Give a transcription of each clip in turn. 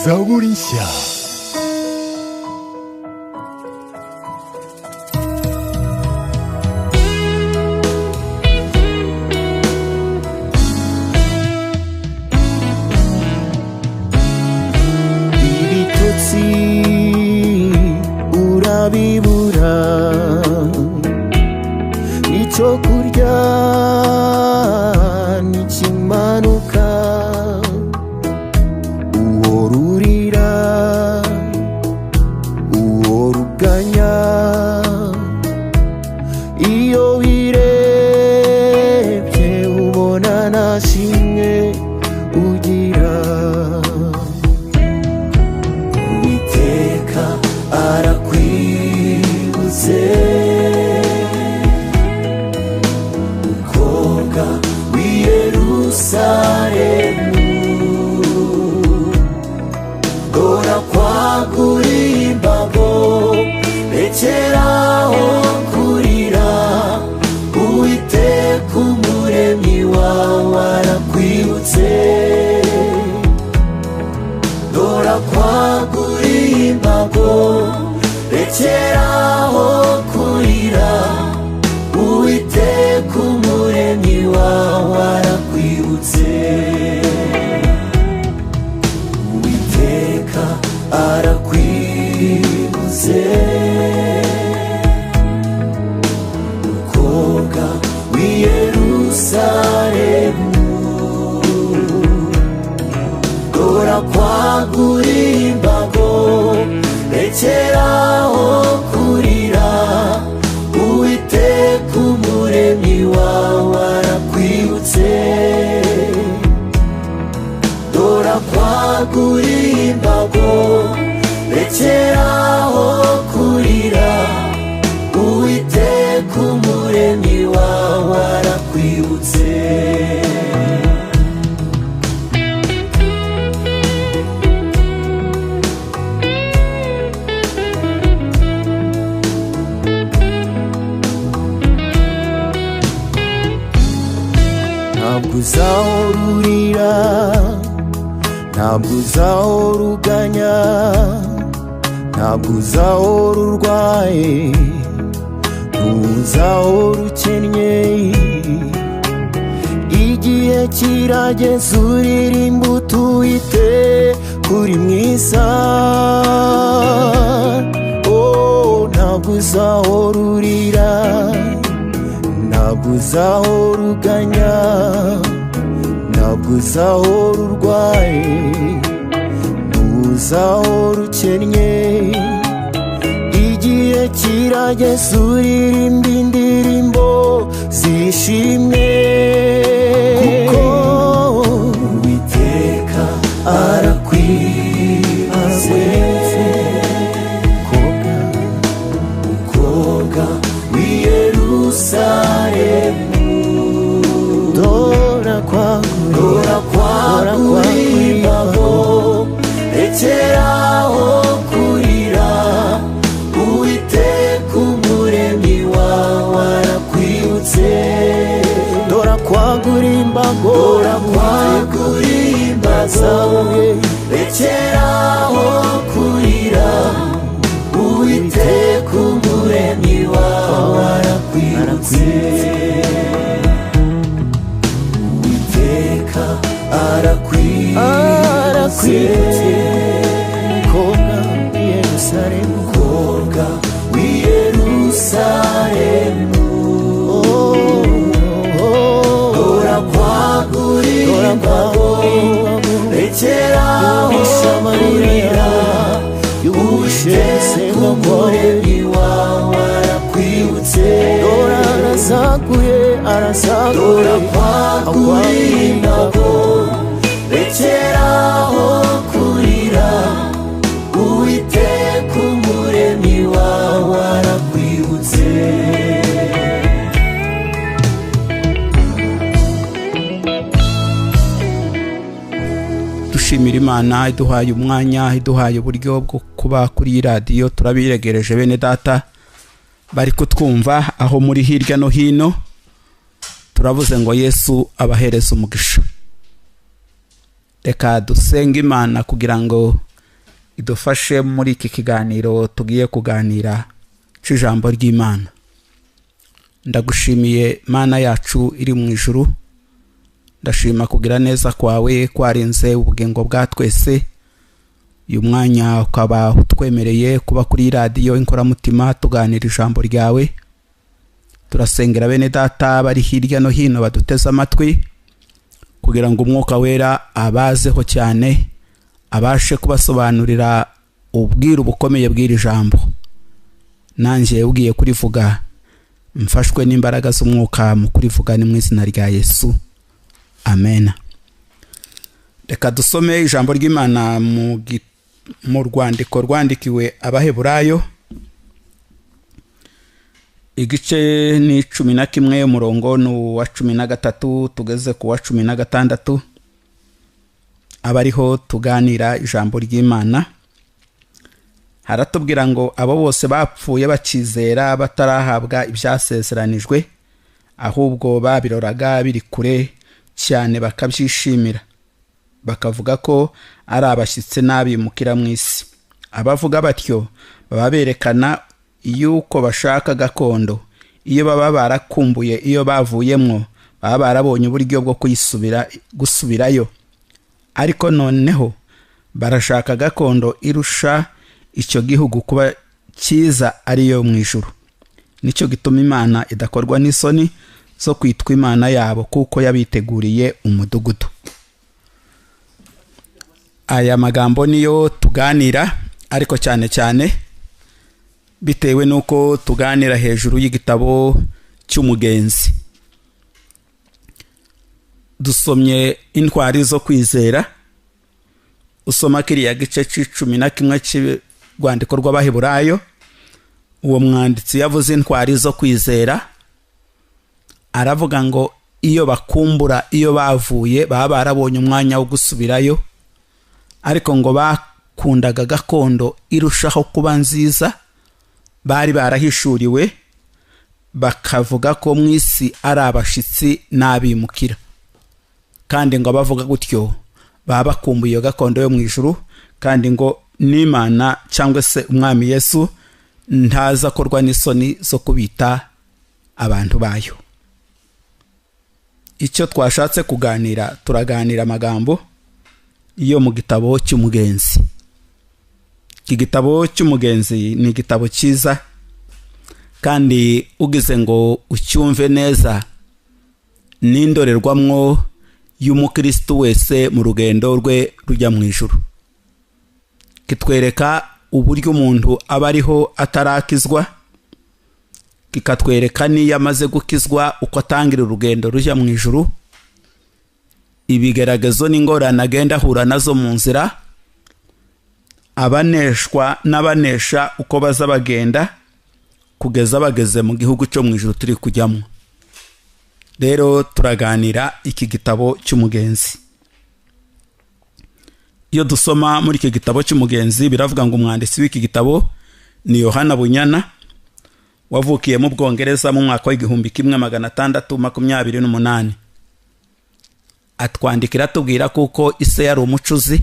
Zaburi nshya. Ibitotsi urabibura, icyo kurya ntikimanuka, uhora urira, uhora uganya. Iyo wirebye ubona nta shimwe ugira. Uwiteka arakwibutse, mukobwa w'i Yerusalemu, dore kwagura imbago, rekeraho kurira. Uwiteka umuremyi wawe arakwibutse, dore kwagura imbago, rekeraho kurira. Uwiteka umuremyi wawe arakwibutse. Uwiteka arakwibutse, mukobwa w'i Yerusalemu, dore kwagura imbago, rekeraho kurira. Uwiteka umuremyi wawe arakwibutse, dore kwagura imbago, rekeraho kurira. Uwiteka umuremyi wawe arakwibutse. Ntabwo uzahora urira, ntabwo uzahora uganya, ntabwo uzahora urwaye, ntuzahora ukennye. Igihe kirageze uririmba utuwite kuri mwiza. Oh, ntabwo uzahora urira, ntabwo uzahora uganya, ntabwo uzahora urwaye, ntuzahora ukennye. Igihe kirageze uririmba indirimbo zishimwe, kuko Uwiteka arakwibutse, mukobwa w'i Yerusalemu, dore kwagura imbago, rekeraho kurira. Uwiteka umuremyi wawe arakwibutse, dore kwagura imbago, dore kwagura imbago, rekeraho kurira. Uwiteka umuremyi wawe arakwibutse. Uwiteka arakwibutse, mukobwa w'i Yerusalemu, mukobwa w'i Yerusalemu, dore kwagura imbago, rekeraho kurira. Uwiteka umuremyi wawe arakwibutse, dore arasaguye, arasaguye, dore kwagura imbago, rekeraho kurira. Uwiteka umuremyi wawe arakwibutse. Dushimira Imana iduhaye umwanya, iduhaye uburyo bwo kuba kuri iyi radiyo. Turabiregereje bene data bari kutwumva aho muri hirya no hino, turavuze ngo Yesu abahereze umugisha. Reka dusenge Imana kugira ngo idufashe muri iki kiganiro tugiye kuganira cy'ijambo ry'Imana. Ndagushimiye Mana yacu iri mu ijuru, ndashima kugira neza kwawe kwarenze ubugingo bwa twese. Uyu mwanya ukaba utwemereye kuba kuri radiyo Inkoramutima tuganira ijambo ryawe. Turasengera bene data bari hirya no hino baduteze amatwi, kugira ngo umwuka wera abazeho cyane, abashe kubasobanurira ubwiru bukomeye bw'iri jambo. Nanjye ugiye kurivuga mfashwe n'imbaraga z'umwuka mu kurivuga, ni mu izina rya Yesu, amen. Reka dusome ijambo ry'Imana mu rwandiko rwandikiwe Abaheburayo, igice ni 11, umurongo ni uwa 13 tugeze ku wa 16, abariho tuganira ijambo ry'Imana. Haratubwira ngo abo bose bapfuye bakizera batarahabwa ibyasezeranijwe, ahubwo babiroraga biri kure cyane bakabyishimira, bakavuga ko ari abashyitsi n'abimukira mu isi. Abavuga batyo baba berekana yuko bashaka gakondo. Iyo baba barakumbuye iyo bavuyemwo, baba barabonye uburyo bwo gusubirayo. Ariko noneho barashaka gakondo irusha icyo gihugu kuba cyiza, ariyo mu ijuru. Nicyo gituma Imana idakorwa n'isoni zo kwitwa Imana yabo, kuko yabiteguriye umudugudu. Aya magambo niyo tuganira, ariko cyane cyane bitewe nuko tuganira hejuru y'igitabo cy'umugenzi. Dusomye intwari zo kwizera. Usoma kiriya gice c'11 cy'urwandiko rw'Abaheburayo, uwo mwanditsi yavuze intwari zo kwizera, aravuga ngo iyo bakumbura iyo bavuye baba barabonye umwanya wo gusubirayo, ariko ngo bakundaga gakondo irushaho kuba nziza bari barahishuriwe, bakavuga ko mu isi ari abashitsi n'abimukira. Kandi ngo abavuga gutyo baba bakumbuye gakondo yo mu ijuru, kandi ngo n'Imana cyangwa se Umwami Yesu ntaza korwa n'isoni zo kubita abantu bayo. Icyo twashatse kuganira, turaganira amagambo yo mu gitabo cy'umugenzi. Iki gitabo cy'umugenzi ni igitabo cyiza, kandi ugize ngo ucyumve neza n'indorerwamwo y'umukristo wese mu rugendo rwe rujya mu ijuru. Kitwereka uburyo umuntu aba ariho atarakizwa, kikatwereka n'iyo amaze gukizwa uko atangira urugendo rujya mu ijuru, ibigaragazo n'ingorane agenda ahura nazo mu nzira, abaneshwa n'abanesha uko baza bagenda kugeza bageze mu gihugu cyo mu ijuru turi kujyamo. Rero turaganira iki gitabo cy'umugenzi. Iyo dusoma muri iki gitabo cy'umugenzi, biravuga ngo umwanditsi w'iki gitabo ni Yohana Bunyana, wavukiye mu Bwongereza mu mwaka wa 1628. Atwandikira atubwira kuko ise yari umucuzi,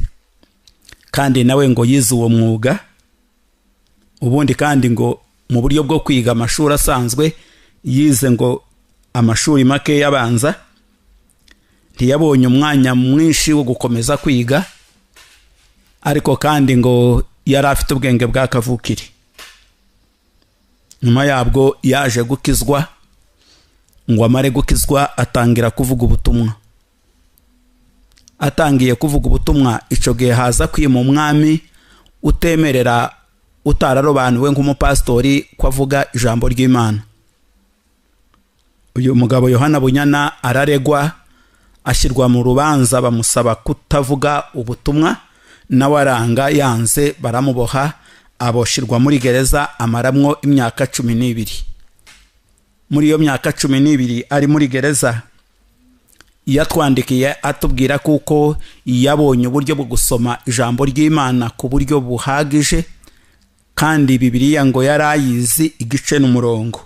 kandi nawe ngo yize uwo mwuga. Ubundi kandi ngo mu buryo bwo kwiga amashuri asanzwe yize ngo amashuri make yabanza, ntiyabonye umwanya mwinshi wo gukomeza kwiga, ariko kandi ngo yari afite ubwenge bwa kavukire. Nyuma yabwo yaje gukizwa, ngo amare gukizwa atangira kuvuga ubutumwa. Atangiye kuvuga ubutumwa, ico gihe haza kwima umwami utemerera utararobanuwe nk'umupastori ko avuga ijambo ry'Imana. Uyu mugabo Yohana Bunyana araregwa, ashyirwa mu rubanza, bamusaba kutavuga ubutumwa, nawe aranga yanze, baramuboha, aboshirwa muri gereza, amaramwo imyaka 12. Muri iyo myaka 12 ari muri gereza, yatwandikiye atubwira kuko yabonye uburyo bwo gusoma ijambo ry'Imana ku buryo buhagije, kandi Bibiliya ngo yarayizi igice n'umurongo.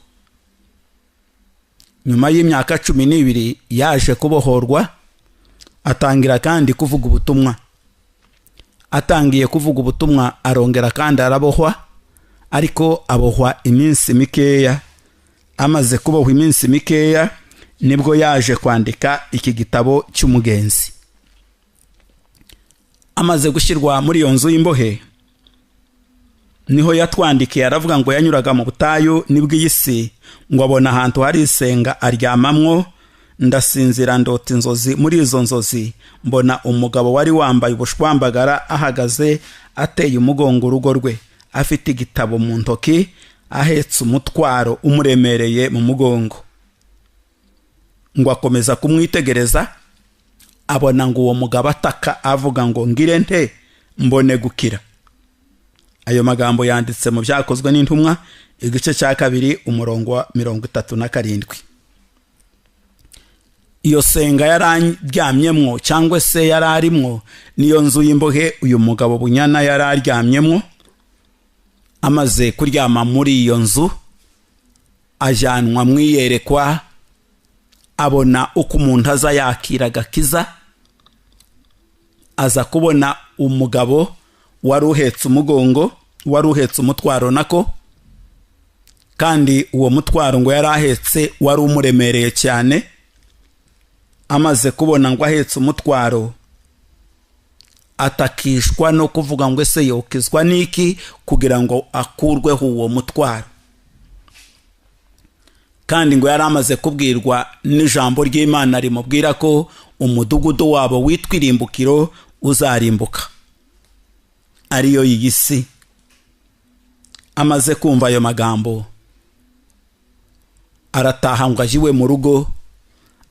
Nyuma y'imyaka 12 yaje kubohorwa, atangira kandi kuvuga ubutumwa. Atangiye kuvuga ubutumwa arongera kandi arabohwa, ariko abohwa iminsi mikeya. Amaze kubohwa iminsi mikeya nibwo yaje kwandika iki gitabo cy'umugenzi. Amaze gushyirwa muri iyo nzu y'imbohe niho yatwandikiye, aravuga ngo yanyuraga mu butayu nibwo iyi si, ngo abona ahantu hari isenga aryamamwo. Ndasinzira ndota inzozi, muri izo nzozi mbona umugabo wari wambaye ubushwambagara ahagaze ateye umugongo urugo rwe, afite igitabo mu ntoki, ahetse umutwaro umuremereye mu mugongo. Ngo akomeza kumwitegereza, abona ngo uwo mugabo ataka avuga ngo ngire nte mbone gukira. Ayo magambo yanditse mu Byakozwe n'Intumwa igice cya 2 umurongo wa 37. Iyo senga yararyamyemwo cyangwa se yararimwo niyo nzu y'imbohe uyu mugabo Bunyana yararyamyemwo. Amaze kuryama muri iyo nzu ajyanwa mwiyerekwa, abona uko umuntu aza yakira agakiza. Aza kubona umugabo wari uhetse umugongo, wari uhetse umutwaro nako, kandi uwo mutwaro ngo yari ahetse wari umuremereye cyane. Amaze kubona ngo ahetse umutwaro atakishwa no kuvuga ngo ese yokizwa niki kugira ngo akurweho uwo mutwaro. Kandi ngo yari amaze kubwirwa n'ijambo ry'Imana rimubwira ko umudugudu wabo witwa irimbukiro uzarimbuka, ariyo iyi si. Amaze kumva ayo magambo arataha ngo aje iwe mu rugo.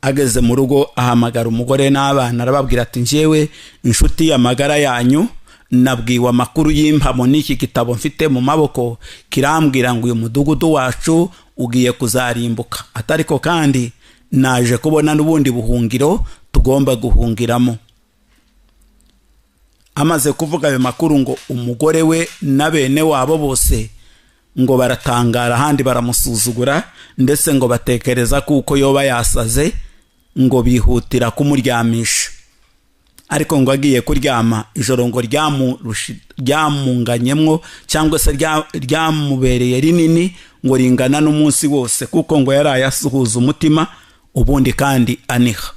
Ageze mu rugo ahamagara umugore n'abana, arababwira ati njyewe inshuti y'amagara yanyu nabwiwe amakuru y'impamo n'iki gitabo mfite mu maboko kirambwira ngo uyu mudugudu wacu ugiye kuzarimbuka, atariko kandi naje kubona n'ubundi buhungiro tugomba guhungiramo. Amaze kuvuga ayo makuru ngo umugore we na bene wabo bose ngo baratangara, ahandi baramusuzugura, ndetse ngo batekereza kuko yoba yasaze, ngo bihutira kumuryamisha. Ariko ngo agiye kuryama ijoro ngo ryamunganyemwo cyangwa se ryamubereye rinini, ngo ringana n'umunsi wose, kuko ngo yaraye asuhuza umutima ubundi kandi aniha.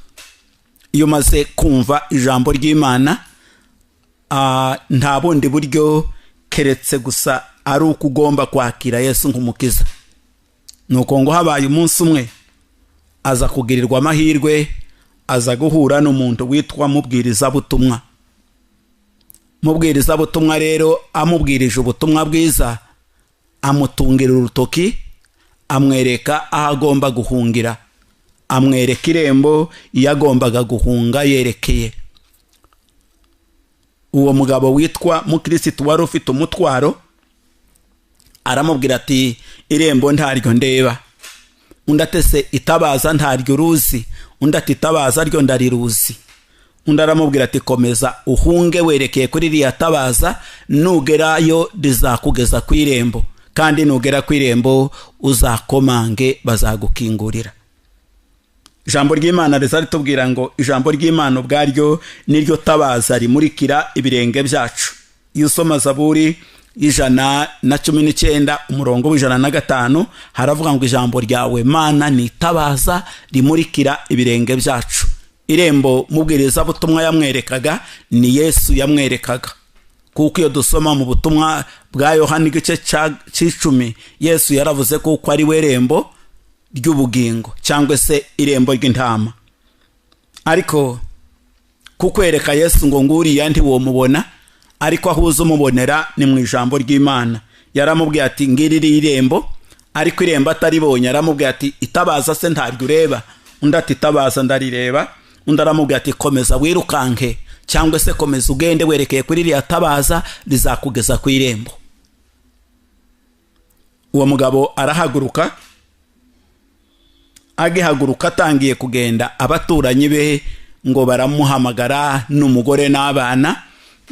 Iyo maze kumva ijambo ry'Imana nta bundi buryo keretse gusa ari uko ugomba kwakira Yesu nk'umukiza. Nuko ngo habaye umunsi umwe aza kugirirwa amahirwe, aza guhura n'umuntu witwa mubwirizabutumwa. Mubwirizabutumwa rero amubwirije ubutumwa bwiza, amutungira urutoki, amwereka aho agomba guhungira, amwereka irembo yagombaga guhunga yerekeye. Uwo mugabo witwa mukirisitu wari ufite umutwaro aramubwira ati irembo ntaryo ndeba. Undi atese itabaza ntaryo uruzi. Undi ati itabaza ryo ndariruzi. Undi aramubwira ati komeza uhunge werekeye kuri ririya tabaza, nugerayo rizakugeza ku irembo, kandi nugera ku irembo uzakomange bazagukingurira. Ijambo ry'Imana rizatubwira ngo ijambo ry'Imana ubwaryo niryo tabaza rimurikira ibirenge byacu. Iyo usoma Zaburi 119 umurongo w'105 haravuga ngo ijambo ryawe Mana ni tabaza rimurikira ibirenge byacu. Irembo mubwiriza butumwa yamwerekaga ni Yesu yamwerekaga, kuko iyo dusoma mu butumwa bwa Yohana igice 10 Yesu yaravuze ko ari we rembo ry'ubugingo cyangwa se irembo ry'intama. Ariko kukwereka Yesu ngo nguriya ntiwomubona, ariko aho uzumubonera ni mu ijambo ry'Imana. Yaramubwiye ati ngiriri irembo, ariko irembo ataribonye aramubwiye ati itabaza se ntaryo ureba. Undi ati itabaza ndarireba. Undi aramubwiye ati komeza wirukanke cyangwa se komeza ugende werekeye kuri ririya tabaza rizakugeza ku irembo. Uwo mugabo arahaguruka, agihaguruka atangiye kugenda, abaturanyi be ngo baramuhamagara n'umugore n'abana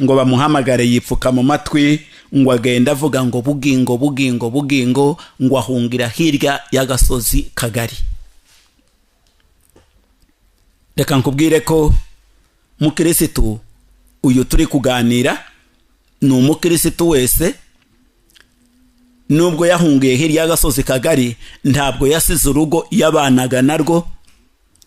ngo bamuhamagare, yipfuka mu matwi ngo agenda avuga ngo bugingo bugingo bugingo, ngo ahungira hirya y'agasozi kagari. Reka nkubwire ko mukirisitu uyu turi kuganira Ni umukirisitu wese, nubwo yahungiye hirya y'agasozi kagari, ntabwo yasize urugo yabanaga narwo,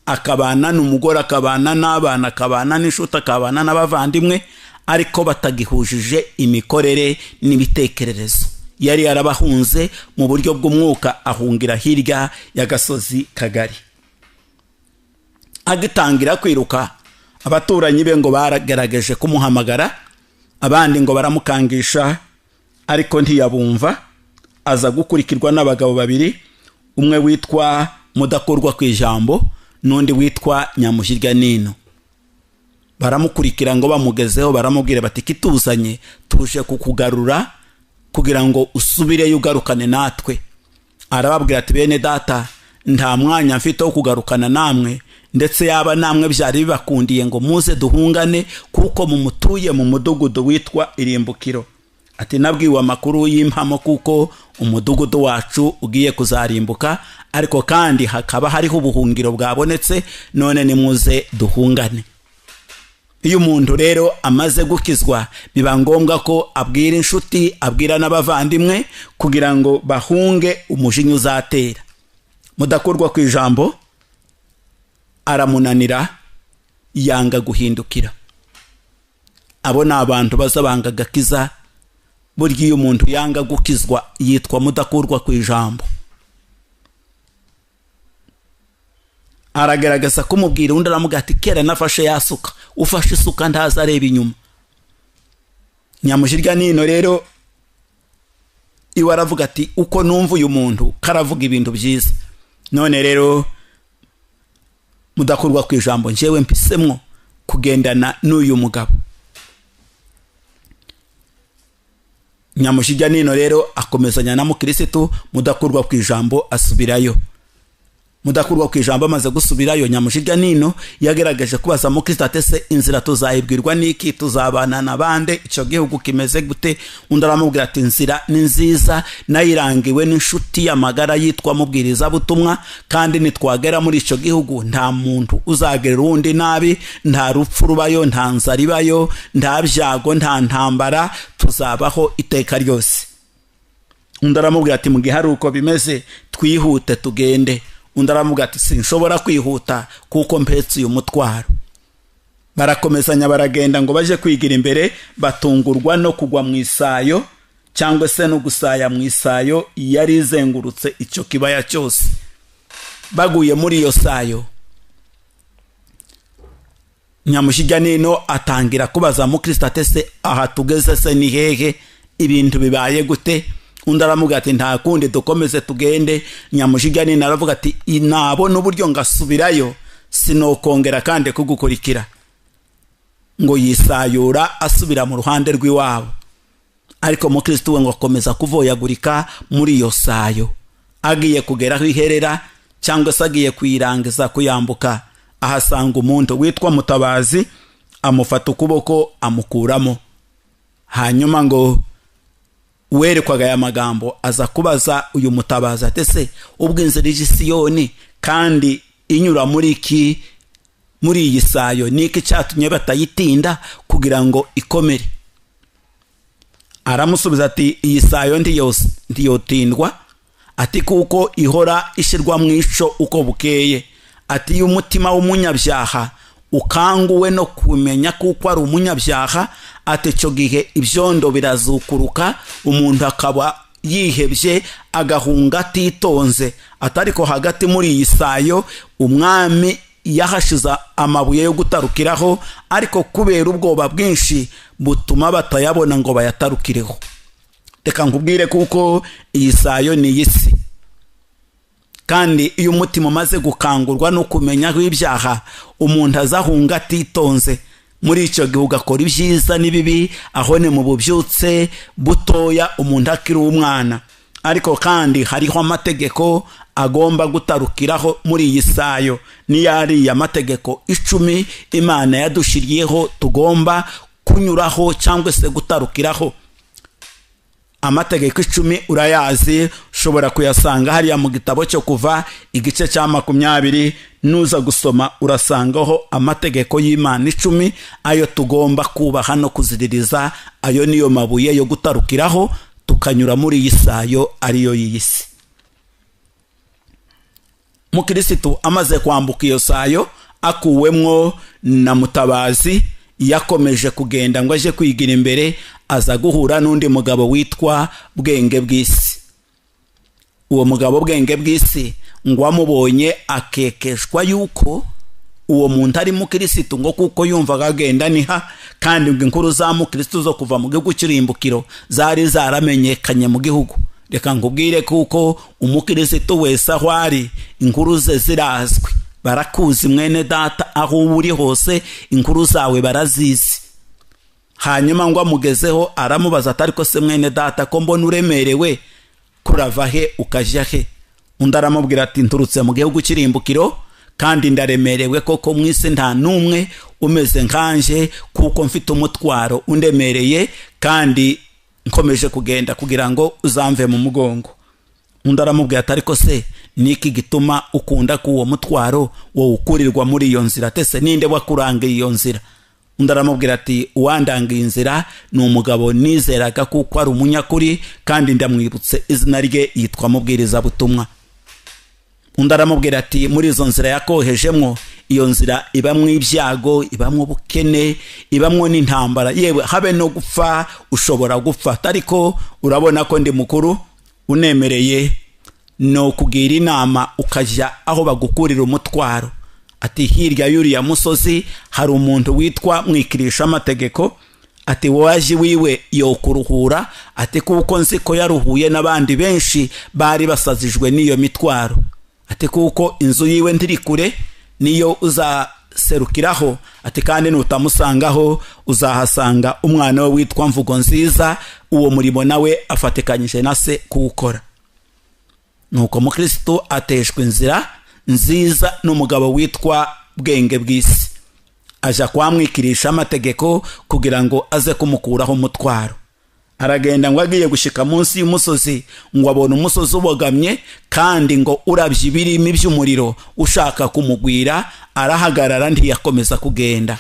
akabana n'umugore, akabana n'abana, akabana n'inshuti, akabana n'abavandimwe, ariko batagihujije imikorere n'ibitekerezo. Yari yarabahunze mu buryo bw'umwuka, ahungira hirya y'agasozi kagari. Agitangira kwiruka, abaturanyi be ngo baragerageje kumuhamagara, abandi ngo baramukangisha, ariko ntiyabumva. Aza gukurikirwa n'abagabo babiri, umwe witwa Mudakurwa ku ijambo n'undi witwa Nyamushyirya Nino. Baramukurikira ngo bamugezeho baramubwira bati kituzanye tuje kukugarura kugira ngo usubireyo ugarukane natwe. Arababwira ati bene data, nta mwanya mfite wo kugarukana namwe, ndetse yaba namwe byari bibakundiye ngo muze duhungane, kuko mumutuye mu mudugudu witwa Irimbukiro. Ati nabwiwe amakuru y'impamo kuko umudugudu wacu ugiye kuzarimbuka, ariko kandi hakaba hariho ubuhungiro bwabonetse, none nimuze duhungane. Iyo umuntu rero amaze gukizwa, biba ngombwa ko abwira inshuti, abwira n'abavandimwe kugira ngo bahunge umujinya uzatera. Mudakurwa ku ijambo aramunanira, yanga guhindukira. Abo ni abantu bazabanga agakiza. Burya iyo umuntu yanga gukizwa yitwa mudakurwa ku ijambo. Aragaragaza kumubwira, undi aramubwira ati kera nafashe yasuka, ufashe isuka ntaza areba inyuma. Nyamushyirya Nino rero iwe aravuga ati uko numva uyu muntu karavuga ibintu byiza, none rero mudakurwa ku ijambo njyewe mpisemwo kugendana n'uyu mugabo. Nyamushyirya Nino rero akomezanya na mukirisitu, Mudakurwa ku ijambo asubirayo. Mudakurwa ku ijambo amaze gusubirayo, Nyamushyirya Nino yagerageje kubaza mukirisitu ati se inzira tuzayibwirwa n'iki, tuzabana na bande, icyo gihugu kimeze gute? Undi aramubwira ati inzira ni nziza, nayirangiwe n'inshuti y'amagara yitwa mubwiriza butumwa, kandi nitwagera muri icyo gihugu nta muntu uzagerera undi nabi, nta rupfu rubayo, nta nzara ibayo, nta byago, nta ntambara, tuzabaho iteka ryose. Undi aramubwira ati mu gihe hari uko bimeze twihute tugende. Undi aramubwira ati sinshobora kwihuta kuko mpetse uyu mutwaro. Barakomezanya baragenda ngo baje kwigira imbere, batungurwa no kugwa mu isayo, cyangwa se no gusaya mu isayo yari izengurutse icyo kibaya cyose. Baguye muri iyo sayo, Nyamushyirya Nino atangira kubaza mukristo ati se aha tugeze se ni hehe, ibintu bibaye gute? Undi aramubwira ati nta kundi dukomeze tugende. Nyamushyirya Nino aravuga ati nabona uburyo ngasubirayo sinokongera kandi kugukurikira. Ngo yisayura asubira mu ruhande rw'iwabo, ariko mukristo we ngo akomeza kuvoyagurika muri iyo sayo. Agiye kugera aho iherera cyangwa se agiye kuyirangiza kuyambuka, ahasanga umuntu witwa Mutabazi, amufata ukuboko amukuramo. Hanyuma ngo werekwaga aya magambo aza kubaza uyu Mutabazi ati se ubwo inzira ije Siyoni kandi inyura muri iki, muri iyi sayo, niki cyatumye batayitinda kugira ngo ikomere? Aramusubiza ati iyi sayo ntiyotindwa, ati kuko ihora ishirwa mu ico uko bukeye, ati iyo umutima w'umunyabyaha ukanguwe no kumenya kuko ari umunyabyaha, ati icyo gihe ibyondo birazukuruka, umuntu akaba yihebye agahunga atitonze. Atariko hagati muri iyi sayo umwami yahashiza amabuye yo gutarukiraho, ariko kubera ubwoba bwinshi butuma batayabona ngo bayatarukireho. Reka nkubwire kuko iyi sayo ni iy'isi, kandi iyo umutima umaze gukangurwa no kumenya ibyaha, umuntu azahunga atitonze. Muri icyo gihe ugakora ibyiza n'ibibi, aho ni mu bubyutse butoya umuntu akiri umwana. Ariko kandi hariho amategeko agomba gutarukiraho muri iyi sayo, niyo ari amategeko 10 Imana yadushiriyeho tugomba kunyuraho cyangwa se gutarukiraho. Amategeko 10 urayazi, ushobora kuyasanga hariya mu gitabo cyo Kuva igice cya 20, nuza gusoma urasangaho amategeko y'Imana 10 ayo tugomba kubaha no kuziririza. Ayo niyo mabuye yo gutarukiraho tukanyura muri iyi sayo ariyo y'isi. Mukirisitu amaze kwambuka iyo sayo akuwemwo na Mutabazi, yakomeje kugenda ngo aje kwigira imbere, aza guhura n'undi mugabo witwa Bwenge bw'isi. Uwo mugabo Bwenge bw'isi ngo amubonye akekeshwa yuko uwo muntu ari mukirisitu, ngo kuko yumvaga agenda niha, kandi ngo inkuru za mukirisitu zo kuva mu gihugu cy'irimbukiro zari zaramenyekanye mu gihugu. Reka nkubwire kuko umukirisitu wese aho ari inkuru ze zirazwi, barakuzi mwene data, aho uri hose inkuru zawe barazizi. Hanyuma ngo amugezeho aramubaza ati ariko se mwene data ko mbona uremerewe, kurava he ukajya he? Undi aramubwira ati nturutse mu gihugu cy'irimbukiro kandi ndaremerewe koko, mu isi nta n'umwe umeze nkanje, kuko mfite umutwaro undemereye kandi nkomeje kugenda kugira ngo uzamve mu mugongo. Undi aramubwira ati ariko se niki gituma ukunda ko uwo mutwaro wowe ukurirwa muri iyo nzira? Tese ninde wakurangiye iyo nzira? Undi aramubwira ati uwandangiye inzira ni umugabo nizeraga kuko ari umunyakuri, kandi ndamwibutse izina rye yitwa Mubwirizabutumwa. Undi aramubwira ati muri izo nzira yakohejemwo, iyo nzira ibamwo ibyago, ibamwo ubukene, ibamwo n'intambara, yewe habe no gupfa ushobora gupfa, ariko urabona ko ndi mukuru unemereye no kugira inama ukajya aho bagukurira umutwaro. Ati hirya y'uriya musozi hari umuntu witwa Mwikirisha amategeko, ati waje wiwe yo kuruhura, ati kuko nzi ko yaruhuye n'abandi benshi bari basazijwe n'iyo mitwaro, ati kuko inzu yiwe ndiri kure niyo uzaserukiraho, ati kandi nutamusangaho uzahasanga umwana we witwa Mvugo Nziza, uwo murimo nawe afatikanyije na se kuwukora. Nuko mukristo ateshwa inzira nziza n'umugabo witwa Bwenge bw'isi, aja kwamwikirisha amategeko kugira ngo aze kumukuraho umutwaro. Aragenda ngo agiye gushika munsi y'umusozi, ngo abone umusozi ubogamye kandi ngo urabye ibirimi by'umuriro ushaka kumugwira, arahagarara ntiyakomeza kugenda.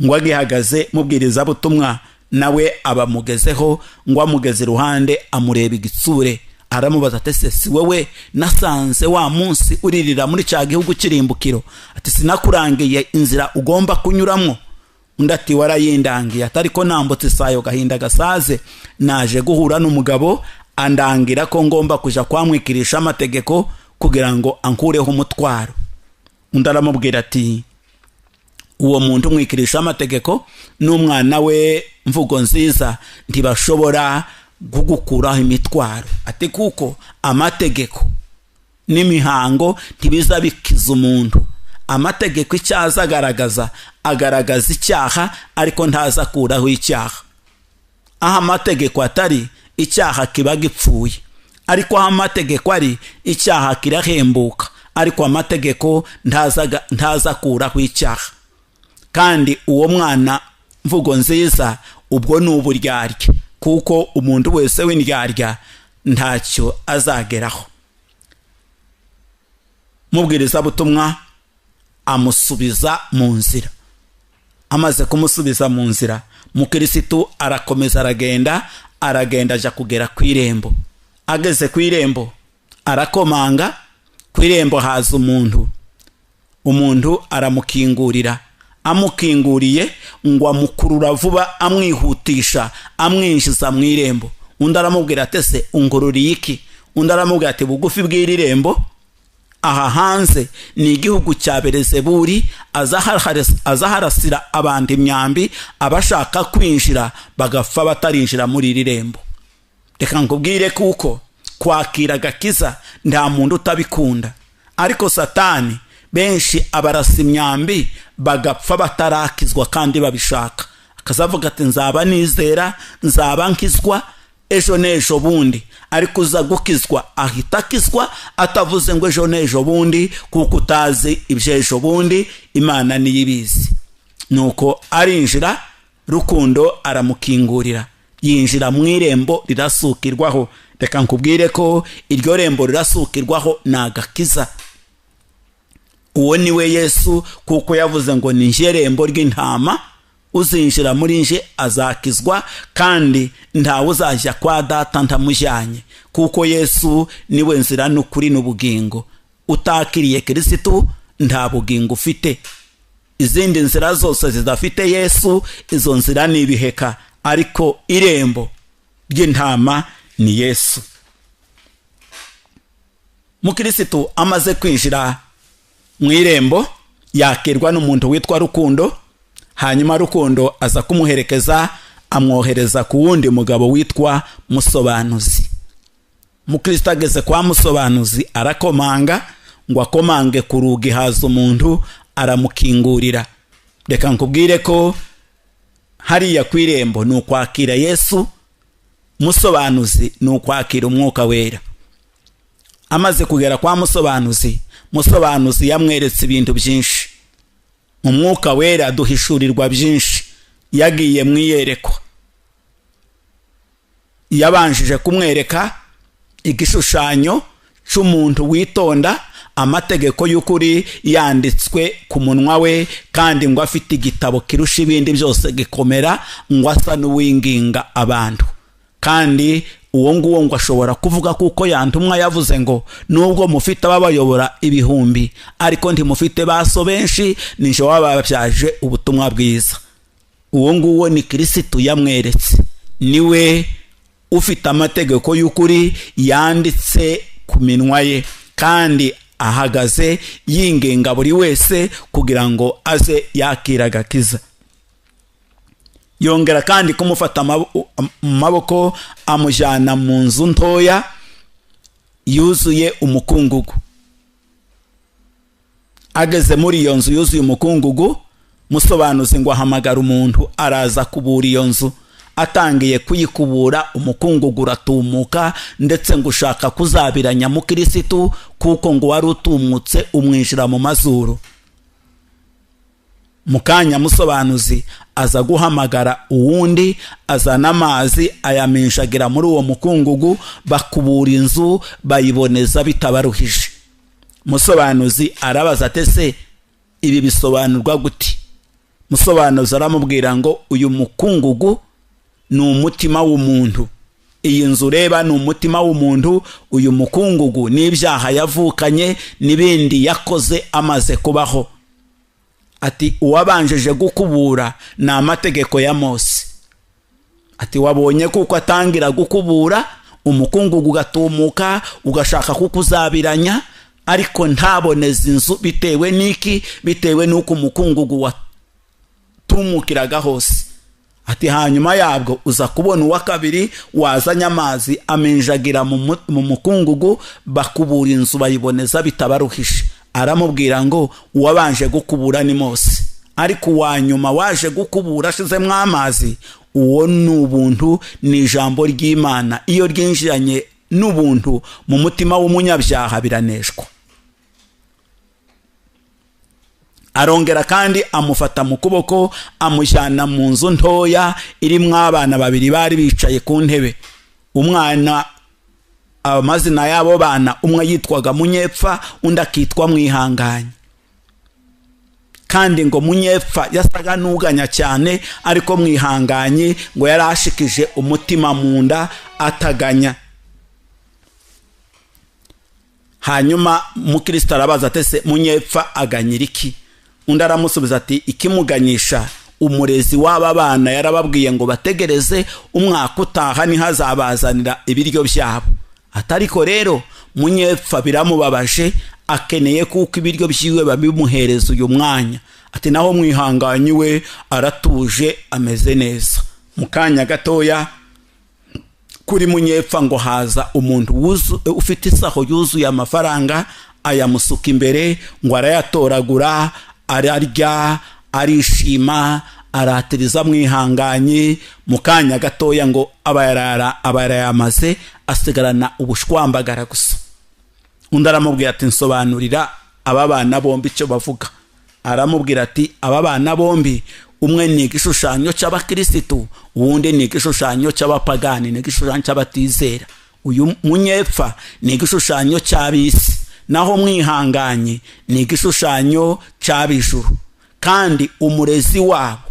Ngo agihagaze Mubwirizabutumwa nawe abamugezeho, ngo amugeze iruhande amureba igitsure, aramubaza ati se si wewe nasanze wa munsi uririra muri cya gihugu cy'irimbukiro? Ati sinakurangiye inzira ugomba kunyuramo? Undi ati warayindangiye, atari ko nambutse isayo gahinda gasaze, naje guhura n'umugabo andangira ko ngomba kuja kwamwikirisha amategeko kugira ngo ankureho umutwaro. Undi aramubwira ati uwo muntu umwikirisha amategeko n'umwana we Mvugo Nziza ntibashobora kugukuraho imitwaro, ati kuko amategeko n'imihango ntibiza bikiza umuntu. Amategeko icyaza agaragaza icyaha, ariko ntaza kuraho icyaha. Aho amategeko atari, icyaha kiba gipfuye, ariko aho amategeko ari, icyaha kirahembuka, ariko amategeko ntaza kuraho icyaha. Kandi uwo mwana Mvugo Nziza ubwo ni uburyarya, kuko umuntu wese w'indyarya ntacyo azageraho. Mubwirizabutumwa amusubiza mu nzira. Amaze kumusubiza mu nzira, mukirisitu arakomeza aragenda aja kugera ku irembo. Ageze ku irembo arakomanga, ku irembo haza umuntu. Umuntu aramukingurira, amukinguriye ngo amukurura vuba, amwihutisha, amwinjiza mu irembo. Undi aramubwira ati se ungururiye iki? Undi aramubwira ati bugufi bw'iri rembo aha hanze ni igihugu cya Belezebuli, azaharasira abantu imyambi, abashaka kwinjira bagapfa batarinjira muri iri rembo. Reka nkubwire kuko kwakira agakiza nta muntu utabikunda, ariko Satani benshi abarasa imyambi bagapfa batarakizwa kandi babishaka. Akazavuga ati nzaba nizera, nzaba nkizwa ejo n'ejo bundi, ariko uza gukizwa ahita akizwa atavuze ngo ejo n'ejo bundi, kuko utazi iby'ejo bundi, Imana niyo ibizi. Nuko arinjira, Rukundo aramukingurira. Yinjira mu irembo rirasukirwaho. Reka nkubwire ko iryo rembo rirasukirwaho ni agakiza. Uwo ni we Yesu, kuko yavuze ngo ni nje rembo ry'intama, uzinjira muri nje azakizwa, kandi ntawe uzajya kwa data ntamujyanye, kuko Yesu niwe nzira n'ukuri n'ubugingo. Utakiriye Kirisitu nta bugingo ufite. Izindi nzira zose zidafite Yesu, izo nzira ni ibiheka, ariko irembo ry'intama ni Yesu. Mukirisitu amaze kwinjira mu irembo yakirwa n'umuntu witwa Rukundo. Hanyuma Rukundo aza kumuherekeza, amwohereza ku wundi mugabo witwa Musobanuzi. Mukristo ageze kwa Musobanuzi arakomanga, ngo akomange ku rugi haza umuntu aramukingurira. Reka nkubwire ko hariya ku irembo ni ukwakira Yesu, Musobanuzi ni ukwakira Umwuka Wera. Amaze kugera kwa Musobanuzi, Musobanuzi yamweretse ibintu byinshi. Umwuka Wera duhishurirwa byinshi. Yagiye mu iyerekwa, yabanjije kumwereka igishushanyo cy'umuntu witonda amategeko y'ukuri yanditswe ku munwa we, kandi ngo afite igitabo kirusha ibindi byose gikomera, ngo asa n'uwinginga abantu. Kandi uwo nguwo ngo ashobora kuvuga, kuko yantumwa yavuze ngo nubwo mufite ababayobora ibihumbi, ariko ntimufite baso benshi, nije wababyaje ubutumwa bwiza. Uwo nguwo ni Kirisitu yamweretse, niwe ufite amategeko y'ukuri yanditse ku minwa ye, kandi ahagaze yinginga buri wese kugira ngo aze yakira agakiza. Yongera kandi kumufata mu maboko amujyana mu nzu ntoya yuzuye umukungugu. Ageze muri iyo nzu yuzuye umukungugu, Musobanuzi ngo ahamagara umuntu araza kubura iyo nzu. Atangiye kuyikubura umukungugu uratumuka, ndetse ngo ushaka kuzabiranya mukirisitu, kuko ngo wari utumutse umwinjira mu mazuru. Mukanya Musobanuzi aza guhamagara uwundi, azana amazi ayaminshagira muri uwo mukungugu, bakubura inzu bayiboneza bitabaruhije. Musobanuzi arabaza ati se ibi bisobanurwa gute? Musobanuzi aramubwira ngo uyu mukungugu ni umutima w'umuntu. Iyi nzu ureba ni umutima w'umuntu, uyu mukungugu ni ibyaha yavukanye n'ibindi yakoze amaze kubaho. Ati uwabanjeje gukubura ni amategeko ya Mose. Ati wabonye kuko atangira gukubura umukungugu ugatumuka ugashaka kukuzabiranya, ariko ntaboneza inzu. Bitewe n'iki? Bitewe n'uko umukungugu watumukiraga hose. Ati hanyuma yabwo uza kubona uwa kabiri wazanye amazi aminjagira mu mukungugu, bakubura inzu bayiboneza bitabaruhishe. Aramubwira ngo uwabanje gukubura ni Mose, ariko uwa nyuma waje gukubura ashizemo amazi, uwo ni ubuntu, ni ijambo ry'Imana. Iyo ryinjiranye n'ubuntu mu mutima w'umunyabyaha biraneshwa. Arongera kandi amufata mu kuboko amujyana mu nzu ntoya irimo abana babiri bari bicaye ku ntebe. Umwana, amazina y'abo bana, umwe yitwaga Munyepfa, undi akitwa Mwihanganye. Kandi ngo Munyepfa yasaga n'uganya cyane, ariko Mwihanganye ngo yarashikije umutima mu nda ataganya. Hanyuma Mukristo arabaza ati se Munyepfa aganyira iki? Undi aramusubiza ati ikimuganyisha umurezi w'aba bana yarababwiye ngo bategereze umwaka utaha ntihazabazanira ibiryo byabo. Atariko rero Munyepfa biramubabaje, akeneye kuko ibiryo byiwe babimuhereza uyu mwanya. Ati naho Mwihanganye we aratuje ameze neza. Mu kanya gatoya kuri Munyepfa ngo haza umuntu ufite isaho yuzuye amafaranga, ayamusuka imbere ngo arayatoragura, ararya, arishima, aratiriza Mwihanganye. Mu kanya gatoya ngo aba yarayamaze, asigarana ubushwambagara gusa. Undi aramubwira ati nsobanurira aba bana bombi icyo bavuga. Aramubwira ati aba bana bombi, Umwe ni igishushanyo cy'abakirisitu, uwundi ni igishushanyo cy'abapagani, ni igishushanyo cy'abatizera. Uyu munyepfa ni igishushanyo cy'ab'isi, naho mwihanganye ni igishushanyo cy'ab'ijuru. Kandi umurezi wabo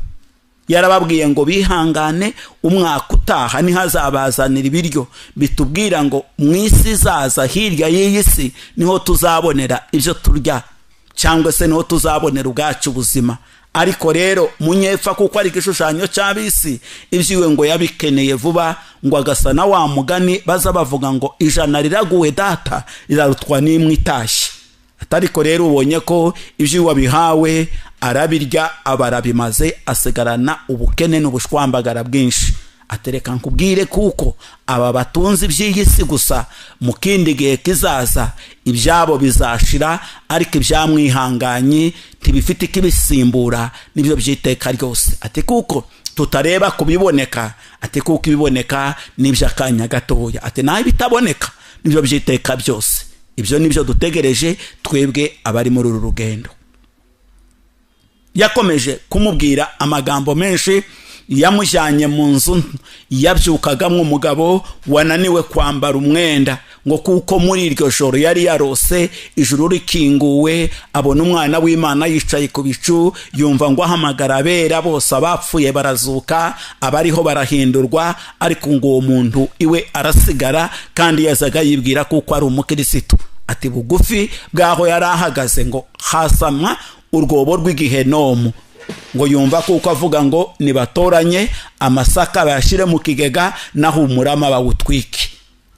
yarababwiye ngo bihangane, umwaka utaha ntihazabazanira ibiryo. Bitubwira ngo mu isi izaza hirya y'iyi si niho tuzabonera ibyo turya, cyangwa se niho tuzabonera ubwacu ubuzima. Ariko rero munyepfa kuko ari igishushanyo cy'ab'isi, ibyiwe ngo yabikeneye vuba, ngo agasa na wa mugani baza bavuga ngo ijana riraguwe data rirarutwa n'imwe itashye. Atariko rero ubonye ko ibyo wabihawe arabirya, abarabimaze, asigarana ubukene n'ubushwambagara bwinshi. Atereka nkubwire kuko aba batunze iby'iyi si gusa, mu kindi gihe kizaza ibyabo bizashira, ariko ibyamwihanganye ntibifite ikibisimbura, nibyo byiteka ryose. Ati kuko tutareba kubiboneka, ati kuko ibiboneka n'iby'akanya gatoya, ati naho ibitaboneka nibyo byiteka byose. Ibyo nibyo dutegereje twebwe abari muri uru rugendo. Yakomeje kumubwira amagambo menshi, yamujyanye mu nzu yabyukagamo umugabo wananiwe kwambara umwenda, ngo kuko muri iryo joro yari yarose ijuru rikinguwe, abona umwana w'Imana yicaye ku bicu, yumva ngo ahamagara abera bose, abapfuye barazuka, abariho barahindurwa, ariko ngo uwo muntu iwe arasigara, kandi yazaga yibwira kuko ari umukirisitu. Ati bugufi bwaho yari ahagaze ngo hasamwa urwobo rw'igihenomu, ngo yumva kuko avuga ngo nibatoranye amasaka bayashyire mu kigega, naho umurama bawutwike.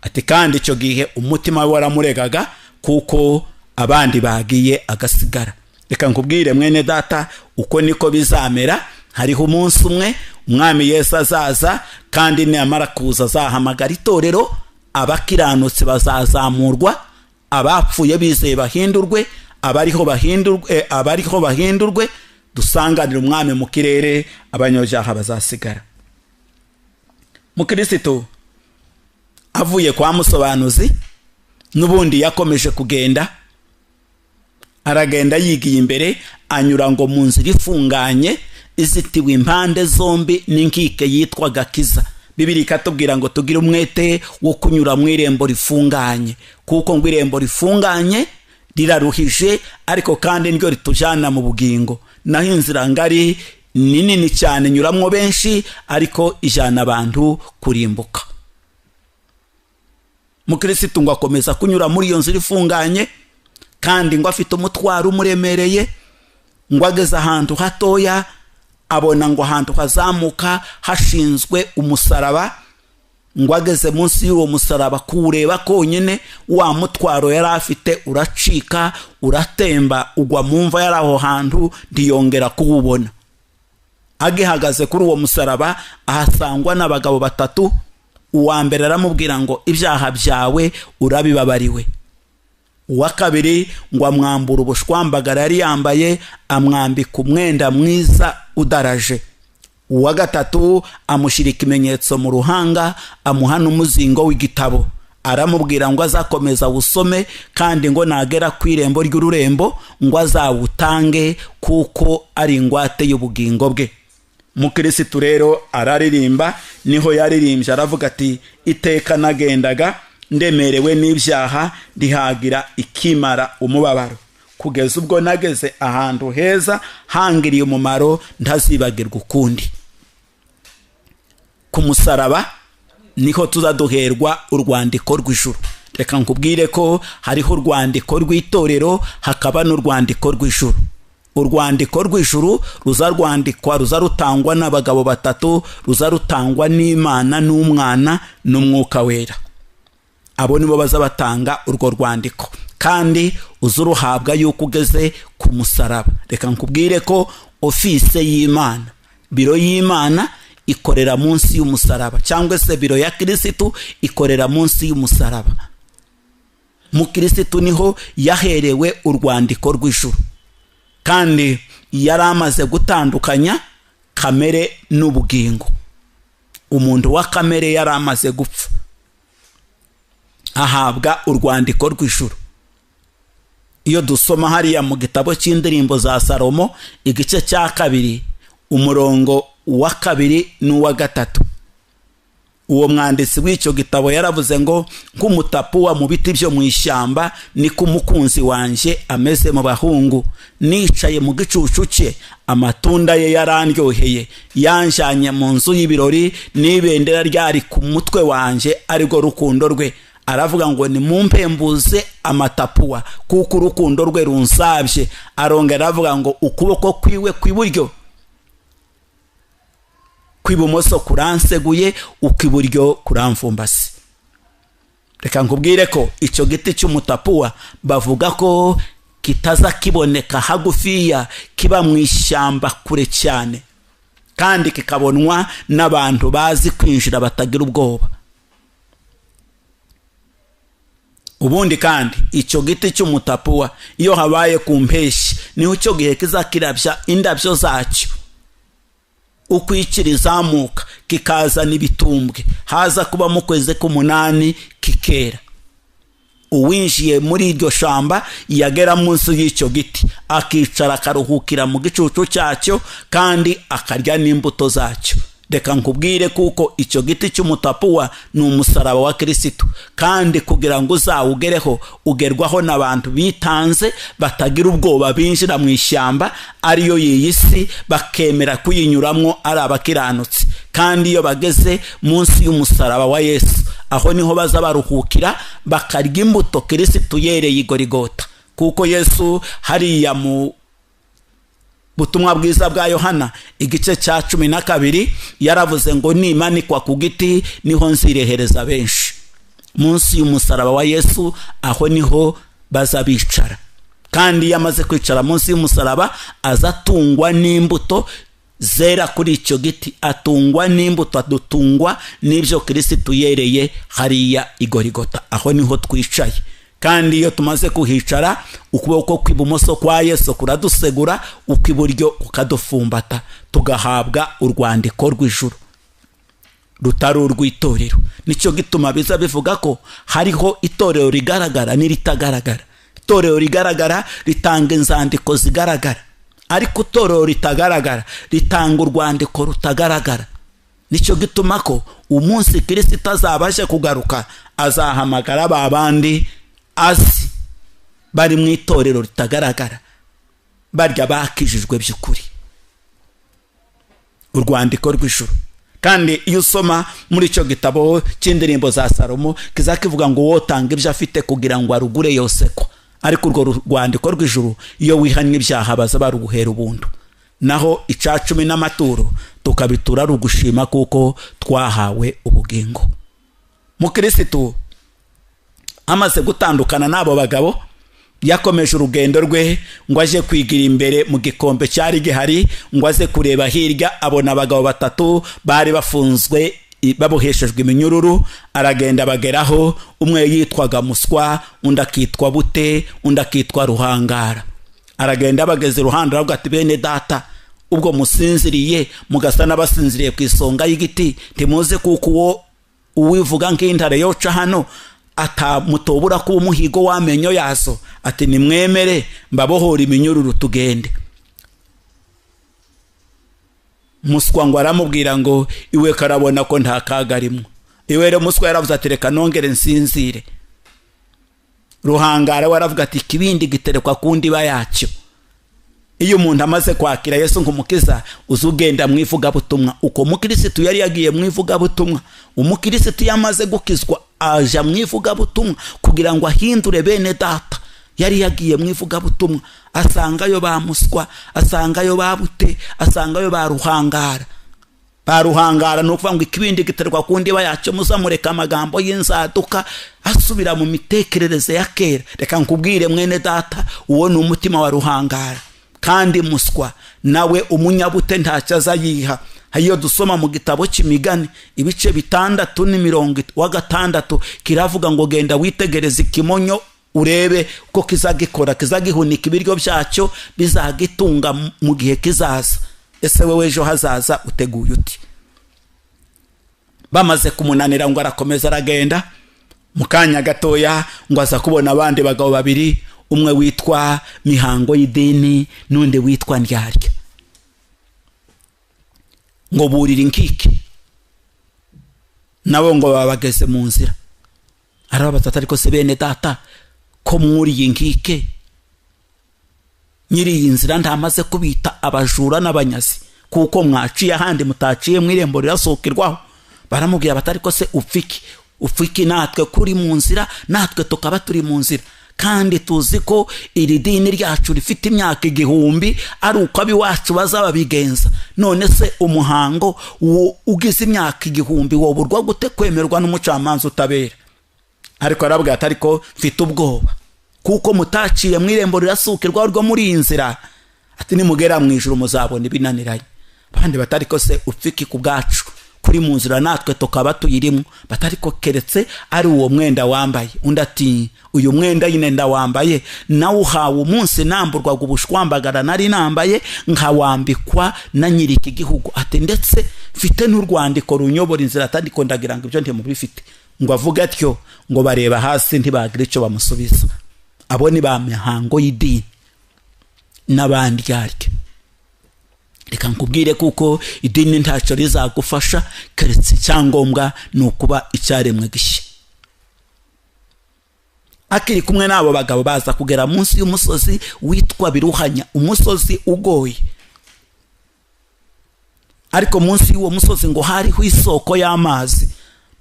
Ati kandi icyo gihe umutima we waramuregaga kuko abandi bagiye agasigara. Reka nkubwire mwene data, uko niko bizamera. Hariho umunsi umwe umwami Yesu azaza, kandi namara kuza azahamagara itorero, abakiranutsi bazazamurwa, abapfuye bizeye bahindurwe, abariho bahindurwe, abariho bahindurwe, dusanganira umwami mu kirere, abanyabyaha bazasigara. Mukristo avuye kwa musobanuzi n'ubundi yakomeje kugenda, aragenda yigiye imbere, anyura ngo mu nzira ifunganye izitiwe impande zombi n'inkike yitwa Gakiza. Bibiri ikatubwira ngo tugire umwete wo kunyura mu irembo rifunganye, kuko ngo irembo rifunganye riraruhije, ariko kandi niryo ritujyana mu bugingo. Naho inzira ngari ni nini cyane nyuramwo benshi, ariko ijana abantu kurimbuka. Mukristo ngo akomeza kunyura muri iyo nzira ifunganye, kandi ngo afite umutwaro umuremereye, ngo ageze ahantu hatoya abona ngo ahantu hazamuka hashinzwe umusaraba, ngo ageze munsi y'uwo musaraba kuwureba konyine, wa mutwaro yari afite uracika, uratemba, ugwa mu mva yari aho hantu, ntiyongera kuwubona. Agihagaze kuri uwo musaraba ahasangwa n'abagabo batatu. Uwa mbere aramubwira ngo ibyaha byawe urabibabariwe. Uwa kabiri ngo amwambura ubushwambagara yari yambaye, amwambika umwenda mwiza udaraje. Uwa gatatu amushyira ikimenyetso mu ruhanga, amuha n'umuzingo w'igitabo, aramubwira ngo azakomeza awusome, kandi ngo nagera ku irembo ry'ururembo ngo azawutange, kuko ari ingwate y'ubugingo bwe. Mukirisitu rero araririmba, niho yaririmbye aravuga ati iteka nagendaga ndemerewe n'ibyaha, ndihagira ikimara umubabaro, kugeza ubwo nageze ahantu heza hangiriye umumaro, ntazibagirwa ukundi. Ku musaraba niho tuzaduherwa urwandiko rw'ijuru. Reka nkubwire ko hariho urwandiko rw'itorero, hakaba n'urwandiko rw'ijuru. Urwandiko rw'ijuru ruzarwandikwa, ruzarutangwa n'abagabo batatu, ruzarutangwa n'Imana n'Umwana n'Umwuka Wera. Abo nibo bazabatanga urwo rwandiko, kandi uzuruhabwa yuko ugeze ku musaraba. Reka nkubwire ko ofise y'Imana, biro y'Imana ikorera munsi y'umusaraba, cyangwa se biro ya Kirisitu ikorera munsi y'umusaraba. Mu Kirisitu niho yaherewe urwandiko rw'ijuru, kandi yari amaze gutandukanya kamere n'ubugingo. Umuntu wa kamere yari amaze gupfa, ahabwa urwandiko rw'ijuru. Iyo dusoma hariya mu gitabo cy'indirimbo za Salomo igice cya 2 umurongo wa 2 n'uwa 3. Uwo mwanditsi w'icyo gitabo yaravuze ngo nk'umutapuwa mu biti byo mu ishyamba niko umukunzi wanje ameze mu bahungu, nicaye mu gicucu cye, amatunda ye yarandyoheye, yanjanye mu nzu y'ibirori, n'ibendera ryari ku mutwe wanje arirwo rukundo rwe. Aravuga ngo nimumpembuze amatapuwa kuko urukundo rwe runsabye. Arongera aravuga ngo ukuboko kwiwe kw'iburyo kw'ibumoso kuranseguye, ukw'iburyo kuramfumbase. Reka nkubwire ko icyo giti cy'umutapuwa bavuga ko kitaza kiboneka hagufiya, kiba mu ishyamba kure cyane, kandi kikabonwa n'abantu bazi kwinjira batagira ubwoba. Ubundi kandi icyo giti cy'umutapuwa iyo habaye ku mpeshyi niho icyo gihe kizakirabya indabyo zacyo, ukwikira izamuka kikazana ibitumbwe, haza kuba mu kwezi k'umunani kikera. Uwinjiye muri iryo shamba yagera munsi y'icyo giti akicara akaruhukira mu gicucu cyacyo, kandi akarya n'imbuto zacyo. Reka nkubwire kuko icyo giti cy'umutapuwa ni umusaraba wa Kristo, kandi kugira ngo uzawugereho ugerwaho n'abantu bitanze batagira ubwoba, binjira mu ishyamba ariyo y'iyi si, bakemera kuyinyuramo ari abakiranutsi. Kandi iyo bageze munsi y'umusaraba wa Yesu, aho niho baza baruhukira bakarya imbuto Kristo yereye i Gorigota. Kuko Yesu hariya mu butumwa bwiza bwa Yohana igice cya 12 yaravuze ngo nimanikwa ku giti niho nzirehereza benshi. Munsi y'umusaraba wa Yesu aho niho baza bicara, kandi yamaze kwicara munsi y'umusaraba azatungwa n'imbuto zera kuri icyo giti, atungwa n'imbuto, adutungwa n'ibyo Kristo yereye hariya i Gorigota. Aho niho twicaye, kandi iyo tumaze kuhicara ukuboko kw'ibumoso kwa Yesu kuradusegura, ukw'iburyo kukadufumbata, tugahabwa urwandiko rw'ijuru rutari urw'itorero. Nicyo gituma biza bivuga ko hariho itorero rigaragara n'iritagaragara. Itorero rigaragara ritanga inzandiko zigaragara, ariko itorero ritagaragara ritanga urwandiko rutagaragara. Nicyo gituma ko umunsi Kristo azabashe kugaruka azahamagara ba bandi azi bari mu itorero ritagaragara, barya bakijijwe by'ukuri, urwandiko rw'ijuru. Kandi iyo usoma muri icyo gitabo cy'indirimbo za Salomo kizakivuga ngo wotanga ibyo afite kugira ngo arugure yosekwa, ariko urwo rwandiko rw'ijuru iyo wihannye ibyaha baza baruguhera ubuntu. Naho 10 n'amaturo tukabitura rugushima kuko twahawe ubugingo. Mukristo amaze gutandukana n'abo bagabo yakomeje urugendo rwe ngo aje kwigira imbere mu gikombe cyari gihari, ngo aze kureba hirya abona abagabo batatu bari bafunzwe baboheshejwe iminyururu. Aragenda bageraho, umwe yitwaga Muswa, undi akitwa Bute, undi akitwa Ruhangara. Aragenda bageze iruhande aravuga ati bene data, ubwo musinziriye mugasa n'abasinziriye ku isonga y'igiti, ntimuze kuko uwo uwivuga nk'intare yoca hano atamutobura kuba umuhigo w'amenyo yazo. Ati nimwemere mbabohora iminyururu tugende. Muswa ngo aramubwira ngo iwe karabona ko nta kagarimo. Iwe rero Muswa yaravuze ati reka nongere nsinzire. Ruhangara waravuga ati ikibindi giterekwa ku ndiba yacyo. Iyo umuntu amaze kwakira Yesu nk'umukiza uzugenda mu ivugabutumwa. Uko mukirisitu yari yagiye mu ivugabutumwa, umukirisitu yamaze gukizwa aja mu ivugabutumwa kugira ngo ahindure bene data. Yari yagiye mu ivugabutumwa asangayo ba Muswa, asangayo ba Bute, asangayo ba Ruhangara. Ba Ruhangara no kuvuga ngo ikibindi giterwa ku ndiba yacyo, muzamureka amagambo y'inzaduka asubira mu mitekerereze ya kera. Reka nkubwire mwene data, uwo ni umutima wa Ruhangara. Kandi Muswa nawe umunyabute ntacyo azayiha. Iyo dusoma mu gitabo cy'imigani ibice 6:6 kiravuga ngo genda witegereze ikimonyo urebe ko kizagikora, kizagihunika ibiryo byacyo, bizagitunga mu gihe kizaza. Ese wewe ejo hazaza uteguye uti? Bamaze kumunanira ngo arakomeza aragenda. Mu kanya gatoya ngo aza kubona abandi bagabo babiri, umwe witwa Mihango y'idini n'undi witwa Ndyarya. Ngo burira inkike, nabo ngo babageze mu nzira. Arababaza ariko se bene data, ko mwuriye inkike, nyiri iyi nzira ntamaze kubita abajura n'abanyazi, kuko mwaciye ahandi mutaciye mu irembo rirasohokerwaho? Baramubwira bati ariko se upfiki, upfiki natwe kuri mu nzira, natwe tukaba turi mu nzira, kandi tuzi ko iri dini ryacu rifite imyaka 1000, ari uko abiwacu bazababigenza. None se umuhango ugize imyaka 1000 woburwa gute kwemerwa n'umucamanza utabera? Ariko arabwira ati ariko mfite ubwoba, kuko mutaciye mu irembo rirasukirwa rwo muri iyi nzira, ati nimugera mu ijuru muzabona ibinaniranye. Abandi bati ariko se upfiki ku bwacu kuri mu nzira, natwe tukaba tuyirimo? Bati ariko keretse ari uwo mwenda wambaye. Undi ati uyu mwenda nyine ndawambaye, nawuhawe umunsi namburwaga ubushwambagara nari nambaye, nkawambikwa na nyiri iki gihugu. Ati ndetse mfite n'urwandiko runyobora inzira, atandiko ndagira ngo ibyo ntimubifite. Ngo avuge atyo, ngo bareba hasi ntibagira icyo bamusubiza. Abo ni ba mihango y'idini n'abandi yaryo. Reka nkubwire kuko idini ntacyo rizagufasha, keretse icyangombwa ni ukuba icyaremwe gishya. Akiri kumwe n'abo bagabo baza kugera munsi y'umusozi witwa Biruhanya, umusozi ugoye. Ariko munsi y'uwo musozi ngo hariho isoko y'amazi.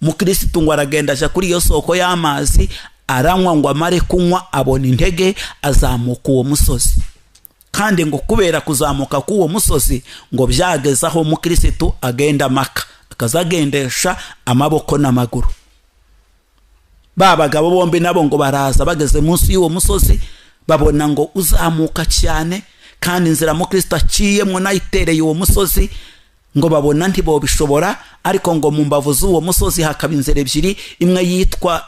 Mukristo ngo aragenda aja kuri iyo soko y'amazi, aranywa, ngo amare kunywa abona intege, azamuka uwo musozi. Kandi ngo kubera kuzamuka k'uwo musozi, ngo byageze aho mukristo agenda maka, akazagendesha amaboko n'amaguru. Ba bagabo bombi nabo ngo baraza, bageze munsi y'uwo musozi babona ngo uzamuka cyane, kandi inzira mukristo aciyemo nayitereye uwo musozi, ngo babona ntibobishobora. Ariko ngo mu mbavu z'uwo musozi hakaba inzira ebyiri, imwe yitwa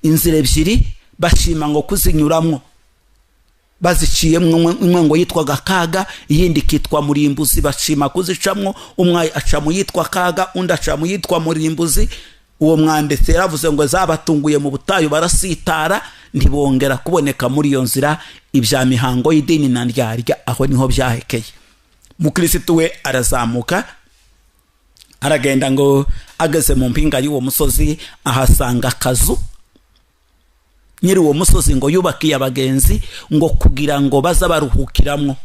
inzira ebyiri, bashima ngo kuzinyuramwo baziciyemwo, imwe ngo yitwaga Kaga, iyindi kitwa Murimbuzi, bashima kuzicamwo, umwe aca mu yitwa Kaga, undi aca mu yitwa Murimbuzi. Uwo mwanditsi yaravuze ngo zabatunguye mu butayu barasitara, ntibongera kuboneka muri iyo nzira. Ibya mihango y'idini na ndyarya aho niho byahekeye. Mukristo we arazamuka aragenda, ngo ageze mu mpinga y'uwo musozi ahasanga akazu. Nyiri uwo musozi ngo yubakiye abagenzi ngo kugira ngo baza baruhukiramwo.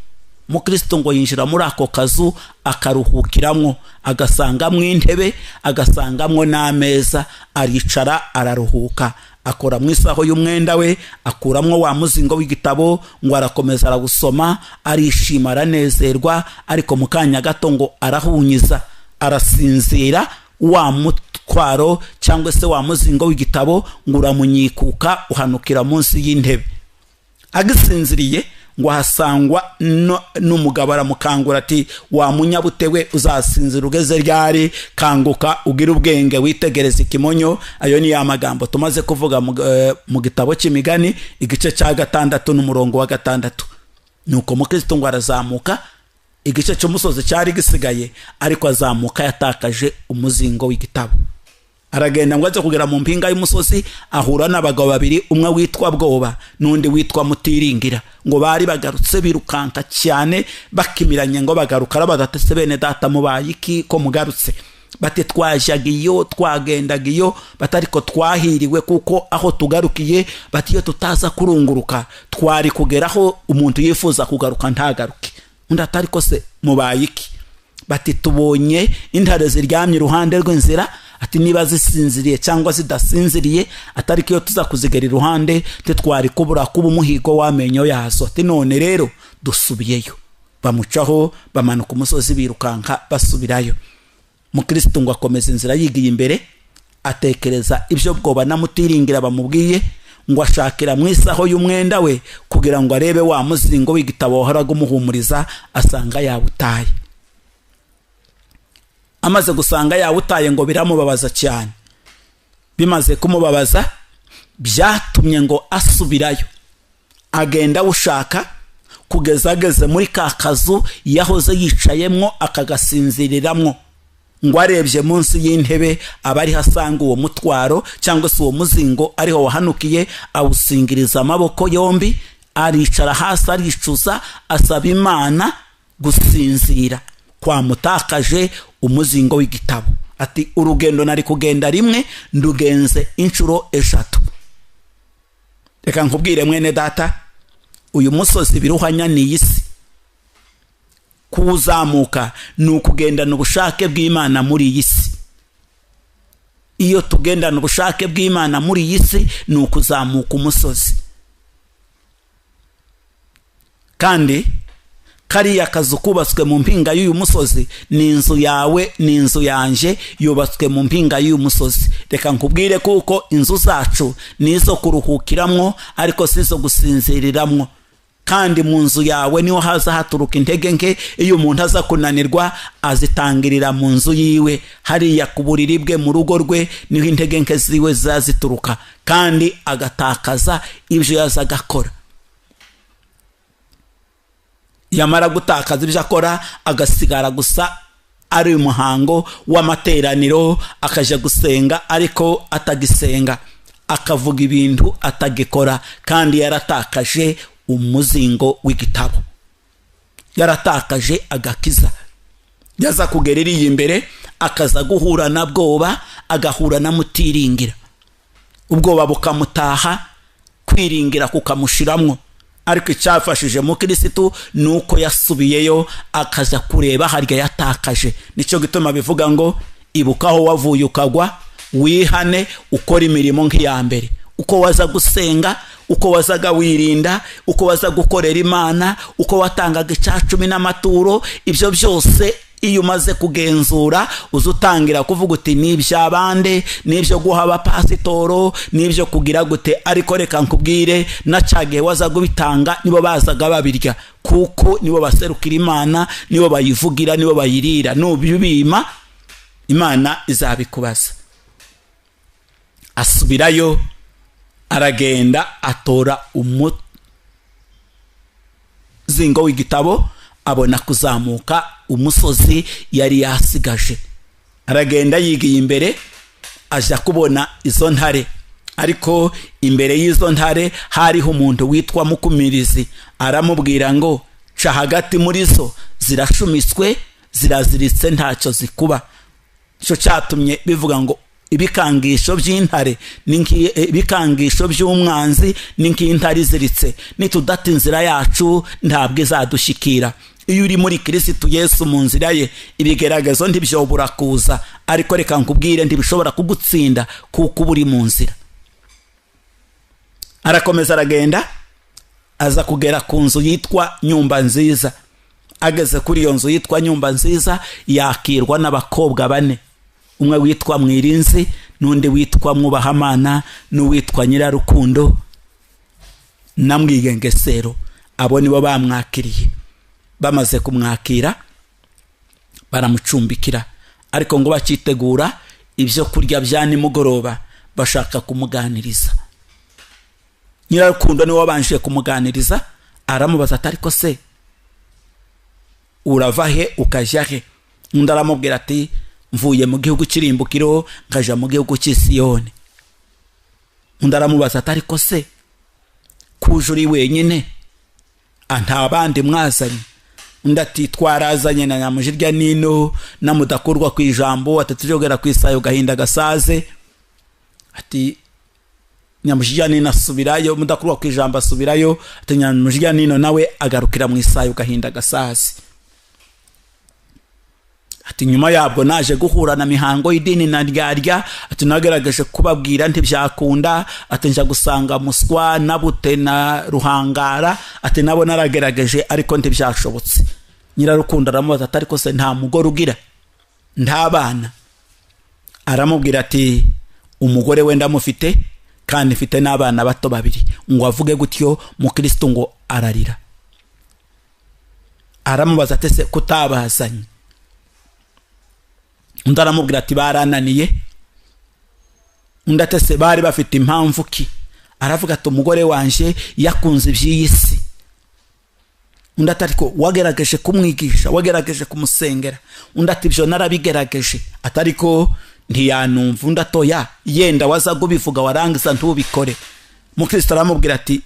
Mukristo ngo yinjira muri ako kazu akaruhukiramwo, agasangamwo intebe, agasangamwo n'ameza, aricara araruhuka. Akora mu isaho y'umwenda we, akuramwo wa muzingo w'igitabo, ngo arakomeza aragusoma, arishima aranezerwa. Ariko mu kanya gato ngo arahunyiza, arasinzira, wa mutwaro cyangwa se wa muzingo w'igitabo ngo uramunyikuka uhanukira munsi y'intebe. Agisinziriye ngo ahasangwa n'umugabo, aramukangura ati wa munyabute we, uzasinzira ugeze ryari? Kanguka ugire ubwenge, witegereze ikimonyo. Ayo ni ya magambo tumaze kuvuga mu gitabo cy'imigani igice cya 6 n'umurongo wa 6. Nuko mukristo ngo arazamuka, igice cy'umusozi cyari gisigaye, ariko azamuka yatakaje umuzingo w'igitabo. Aragenda ngo aze kugera mu mpinga y'umusozi, ahura n'abagabo babiri, umwe witwa Bwoba n'undi witwa Mutiringira. Ngo bari bagarutse birukanka cyane bakimiranye, ngo bagaruka badatse bene data mubaye iki ko mugarutse? Bati twajyaga iyo, twagendaga iyo, batariko twahiriwe kuko aho tugarukiye, bati iyo tutaza kurunguruka twari kugeraho umuntu yifuza kugaruka ntagaruke. Undi atariko se mubaye iki? Bati tubonye intare ziryamye iruhande rw'inzira, ati niba zisinziriye cyangwa zidasinziriye, atariko iyo tuza kuzigera iruhande twari kubura kuba umuhigo w'amenyo yazo. Ati none rero dusubiyeyo. Bamucaho bamanuka umusozi birukanka basubirayo. Mukristo ngo akomeza inzira yigiye imbere, atekereza ibyo Bwoba na Mutiringira bamubwiye, ngo ashakira mu isaho y'umwenda we kugira ngo arebe wa muzingo w'igitabo wahoraga umuhumuriza, asanga yawutaye. Amaze gusanga yawutaye ngo biramubabaza cyane. Bimaze kumubabaza byatumye ngo asubirayo, agenda awushaka kugeza ageze muri ka kazu yahoze yicayemwo akagasinziriramwo. Ngo arebye munsi y'intebe abari hasanga uwo mutwaro cyangwa se uwo muzingo ariho wahanukiye, awusingiriza amaboko yombi, aricara hasi aricuza, asaba Imana Gusinzira kwamutakaje umuzingo w'igitabo. Ati urugendo nari kugenda rimwe ndugenze inshuro 3. Reka nkubwire mwene data, uyu musozi biruhanya ni isi. Kuzamuka ni ukugendana ubushake bw'Imana muri iyi si. Iyo tugendana ubushake bw'Imana muri iyi si ni ukuzamuka umusozi. Kandi kariya kazu kubatswe mu mpinga y'uyu musozi ni inzu yawe, ni inzu yanje yubatswe mu mpinga y'uyu musozi. Reka nkubwire kuko inzu zacu nizo kuruhukiramwo ariko sizo gusinziriramwo. Kandi mu nzu yawe niho haza haturuka intege nke. Iyo umuntu aza kunanirwa azitangirira mu nzu yiwe, hariya ku buriri bwe, mu rugo rwe, niho intege nke ziwe zazituruka, kandi agatakaza ibyo yazaga akora. Yamara gutakaza ibyo akora agasigara gusa ari umuhango w'amateraniro, akaja gusenga ariko atagisenga, akavuga ibintu atagikora, kandi yaratakaje umuzingo w'igitabo, yaratakaje agakiza. Yaza kugera iriya imbere akaza guhura na bwoba, agahura na mutiringira, ubwoba bukamutaha, kwiringira kukamushiramwo. Ariko icyafashije mukirisitu nuko yasubiyeyo akaza kureba harya yatakaje. Nicyo gituma bivuga ngo ibuka aho wavuye ukagwa, wihane, ukora imirimo nk'iya mbere. Uko waza gusenga, uko wazaga wirinda, uko waza gukorera Imana, uko watangaga icacumi n'amaturo, ibyo byose iyo umaze kugenzura uzutangira kuvuga uti n'ibyabande, n'ibyo guha abapasitoro, n'ibyo kugira gute. Ariko reka nkubwire, na cagihe waza gubitanga nibo bazaga babirya, kuko nibo baserukira Imana, nibo bayivugira, nibo bayirira. Nubibima Imana izabikubaza. Asubirayo aragenda atora umuzingo w'igitabo, abona kuzamuka umusozi yari yasigaje. Aragenda yigiye imbere, aja kubona izo ntare. Ariko imbere y'izo ntare hariho umuntu witwa Mukumirizi. Aramubwira ngo ca hagati muri zo, zirashumiswe, ziraziritse, ntacyo zikuba. Cyo cyatumye bivuga ngo ibikangisho by'intare ibikangisho by'umwanzi ni nk'intare iziritse, nitudata inzira yacu ntabwo izadushikira. Iyo uri muri Kristo Yesu mu nzira ye, ibigeragezo ntibyobura kuza, ariko reka nkubwire ntibishobora kugutsinda kuko uri mu nzira. Arakomeza aragenda, aza kugera ku nzu yitwa Nyumba Nziza. Ageze kuri iyo nzu yitwa Nyumba Nziza yakirwa n'abakobwa 4, umwe witwa Mwirinzi, n'undi witwa Mwubahamana, n'uwitwa Nyirarukundo na Mwigengesero. Abo nibo bamwakiriye. Bamaze kumwakira baramucumbikira, ariko ngo bacitegura ibyo kurya bya nimugoroba bashaka kumuganiriza. Nyirarukundo niwe wabanje kumuganiriza, aramubaza ati ariko se urava he ukajya he? Undi aramubwira ati mvuye mu gihugu cy'irimbukiro nkaja mu gihugu cy'Isiyoni. Undi aramubaza ati ariko se kuje uri wenyine, nta bandi mwazanye? Undi ati twarazanye na Nyamujirya nino na Mudakurwa ku ijambo, ati tujogera ku isayo gahinda gasaze. Ati Nyamujirya nino asubirayo, Mudakurwa ku ijambo asubirayo, ati Nyamujirya nino nawe agarukira mu isayo gahinda gasaze. Ati nyuma yabwo naje guhura na mihango y'idini na ryarya, ati nagerageje kubabwira ntibyakunda, ati nja gusanga Muswa na Bute na Ruhangara, ati nabo naragerageje ariko ntibyashobotse. Nyirarukundo aramubaza ati ariko se nta mugore ugira, nta bana? Aramubwira ati umugore we ndamufite kandi mfite n'abana bato 2. Ngo avuge gutyo mukristo ngo ararira. Aramubaza ati se kutabazanye? Undi aramubwira ati barananiye. Undi ati se bari bafite impamvu ki? Aravuga ati umugore wanje yakunze iby'iyi si. Undi ati ariko wagerageje kumwigisha, wagerageje kumusengera? Undi ati ibyo narabigerageje, atariko ntiyanumva. Undi atoya yenda waza kubivuga warangiza ntubikore. Mukristo aramubwira ati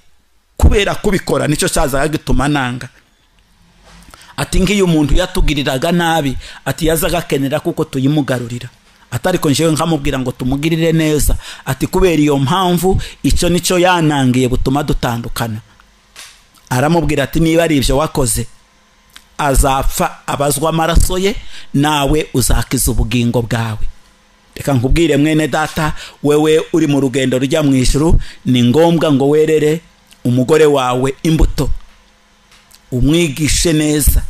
kubera kubikora nicyo cyazaga gituma nanga. Ati ngiyo umuntu yatugiriraga nabi, ati yazaga akenera kuko tuyimugarurira, atariko njewe nkamubwira ngo tumugirire neza. Ati kubera iyo mpamvu icyo nicyo yanangiye butuma dutandukana. Aramubwira ati niba ari ibyo wakoze, azapfa abazwa amaraso ye, nawe uzakiza ubugingo bwawe. Reka nkubwire mwene data, wewe uri mu rugendo rujya mu ijuru, ni ngombwa ngo werere umugore wawe imbuto, umwigishe neza,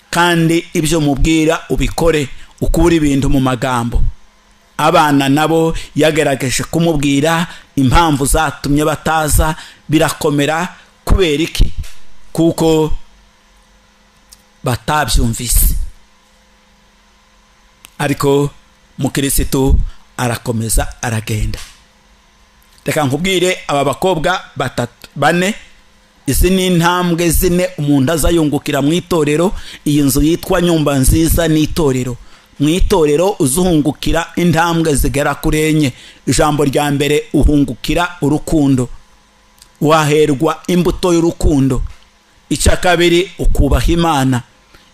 kandi ibyo mubwira ubikore, ukure ibintu mu magambo. Abana nabo yagerageje kumubwira impamvu zatumye bataza, birakomera. Kubera iki? Kuko batabyumvise. Ariko mukirisitu arakomeza aragenda. Reka nkubwire, aba bakobwa batatu bane, izi ni intambwe zine umuntu azayungukira mu itorero. Iyi nzu yitwa Nyumba Nziza ni itorero. Mu itorero uzuhungukira intambwe zigera kuri enye. Ijambo rya mbere, uhungukira urukundo, waherwa imbuto y'urukundo. Icya kabiri, ukubaha Imana.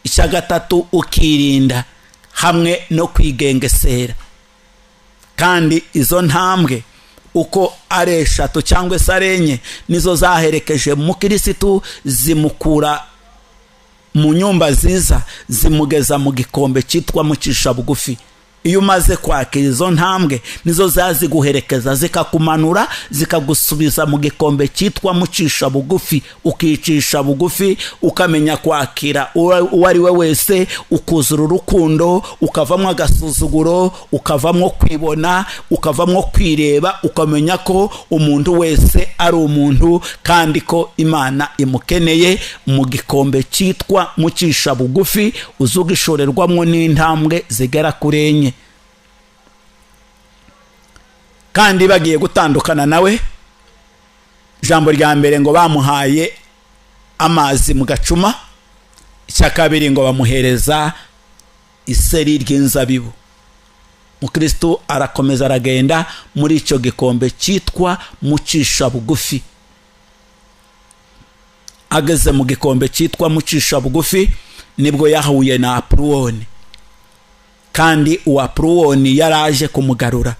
Icya gatatu, ukirinda hamwe no kwigengesera. Kandi izo ntambwe uko ari eshatu cyangwa se ari enye nizo zaherekeje mukirisitu, zimukura mu nyumba nziza zimugeza mu gikombe cyitwa mucisha bugufi. Iyo umaze kwakira izo ntambwe, nizo zaziguherekeza zikakumanura, zikagusubiza mu gikombe cyitwa mucisha bugufi, ukicisha bugufi, ukamenya kwakira uwo ari we wese, ukuzura urukundo, ukavamo agasuzuguro, ukavamo kwibona, ukavamo kwireba, ukamenya ko umuntu wese ari umuntu kandi ko Imana imukeneye. Mu gikombe cyitwa mucisha bugufi uzugishorerwamo n'intambwe zigera kuri enye. Kandi bagiye gutandukana nawe, ijambo rya mbere ngo bamuhaye amazi mu gacuma, icya kabiri ngo bamuhereza iseri ry'inzabibu. Mukristo arakomeza aragenda muri icyo gikombe cyitwa mucisha bugufi. Ageze mu gikombe cyitwa mucisha bugufi, nibwo yahuye na Apuruwoni, kandi uwa Apuruwoni yaraje kumugarura,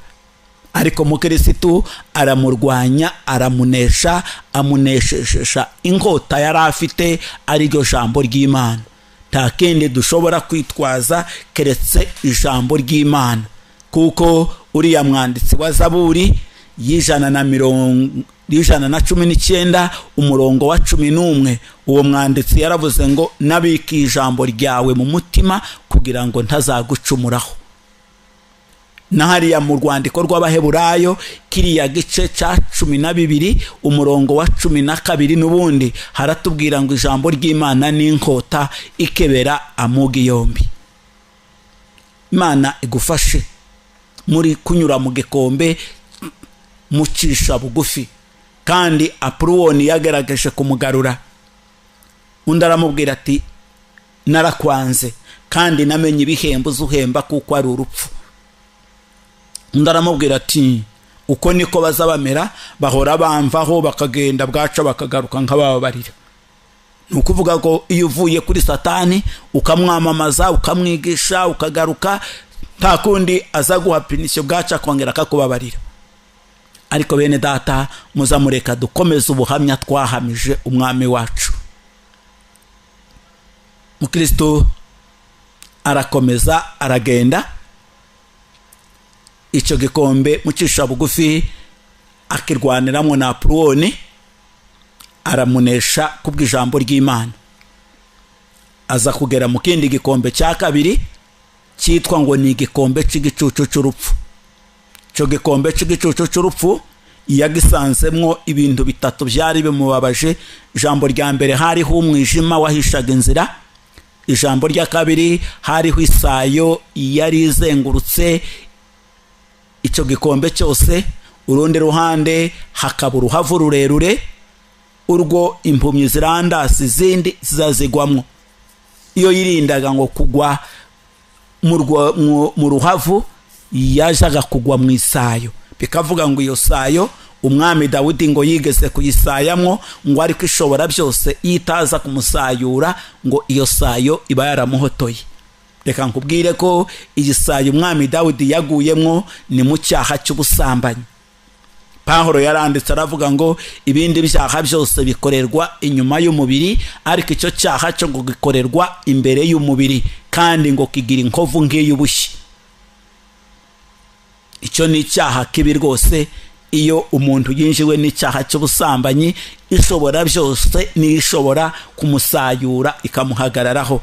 ariko mukirisitu aramurwanya, aramunesha, amuneshesha inkota yari afite, ariryo jambo ry'Imana. Nta kindi dushobora kwitwaza keretse ijambo ry'Imana, kuko uriya mwanditsi wa Zaburi 119 umurongo wa 11, uwo mwanditsi yaravuze ngo nabika ijambo ryawe mu mutima kugira ngo ntazagucumuraho. Na hariya mu rwandiko rw'Abaheburayo kiriya gice cya 12 umurongo wa 12 n'ubundi haratubwira ngo ijambo ry'Imana ni inkota ikebera amugi yombi. Imana igufashe muri kunyura mu gikombe mucisha bugufi. Kandi Apuruwoni yagerageje kumugarura, undi aramubwira ati narakwanze kandi namenye ibihembo uzuhemba kuko ari urupfu. Undi aramubwira ati uko niko bazabamera, bahora bamvaho bakagenda bwaca bakagaruka nkabababarira. Ni ukuvuga ko iyo uvuye kuri Satani ukamwamamaza, ukamwigisha, ukagaruka, nta kundi aza guha pinisho bwaca akongera akakubabarira. Ariko bene data, muzamureka dukomeze ubuhamya twahamije umwami wacu. Mukristo arakomeza aragenda, icyo gikombe mucisha bugufi akirwaniramo na Apuruwoni, aramunesha kubw'ijambo ry'Imana. Aza kugera mu kindi gikombe cya kabiri cyitwa ngo ni igikombe cy'igicucu cy'urupfu. Icyo gikombe cy'igicucu cy'urupfu yagisanzemwo ibintu bitatu byari bimubabaje. Ijambo rya mbere, hariho umwijima wahishaga inzira. Ijambo rya kabiri, hariho isayo yari izengurutse icyo gikombe cyose. Urundi ruhande hakaba uruhavu rurerure, urwo impumyi zirandasi izindi zizazigwamwo. Iyo yirindaga ngo kugwa mu ruhavu, yajaga kugwa mu isayo. Bikavuga ngo iyo sayo Umwami Dawidi ngo yigeze kuyisayamwo, ngo ariko ishobora byose itaza kumusayura, ngo iyo sayo iba yaramuhotoye. Reka nkubwire ko iyi sayo umwami Dawidi yaguyemwo ni mu cyaha cy'ubusambanyi. Pawulo yaranditse aravuga ngo ibindi byaha byose bikorerwa inyuma y'umubiri, ariko icyo cyaha cyo ngo gikorerwa imbere y'umubiri, kandi ngo kigira inkovu nk'iy'ubushyi. Icyo ni icyaha kibi rwose. Iyo umuntu yinjiwe n'icyaha cy'ubusambanyi, ishobora byose n'ishobora kumusayura ikamuhagararaho.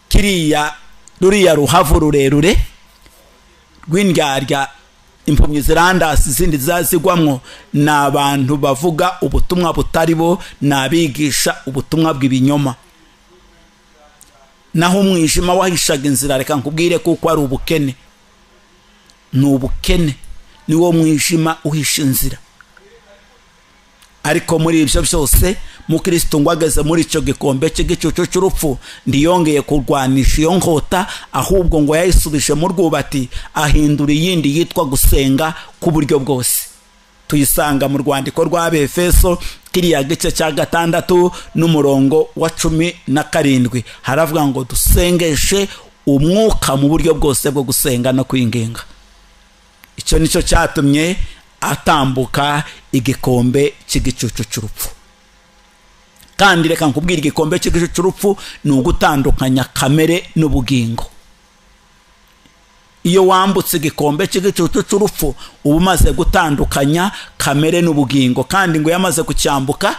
Kiriya ruriya ruhavu rurerure rw'indyarya impumyi zirandasi izindi zazigwamwo, ni abantu bavuga ubutumwa butari bo, ni abigisha ubutumwa bw'ibinyoma. Naho umwijima wahishaga inzira, reka nkubwire kuko ari ubukene, ni ubukene, niwo mwijima uhisha inzira. Ariko muri ibyo byose mukristo ngo ageze muri icyo gikombe cy'igicucu cy'urupfu, ntiyongeye kurwanisha iyo nkota, ahubwo ngo yayisubije mu rwubati, ahindura iyindi yitwa gusenga ku buryo bwose. Tuyisanga mu rwandiko rw'Abefeso kiriya gice cya 6 n'umurongo wa 17, haravuga ngo dusengeshe umwuka mu buryo bwose bwo gusenga no kwinginga. Icyo nicyo cyatumye atambuka igikombe cy'igicucu cy'urupfu. Kandi reka nkubwire, igikombe cy'igicucu cy'urupfu ni ugutandukanya kamere n'ubugingo. Iyo wambutse igikombe cy'igicucu cy'urupfu, uba umaze gutandukanya kamere n'ubugingo. Kandi ngo yamaze kucyambuka,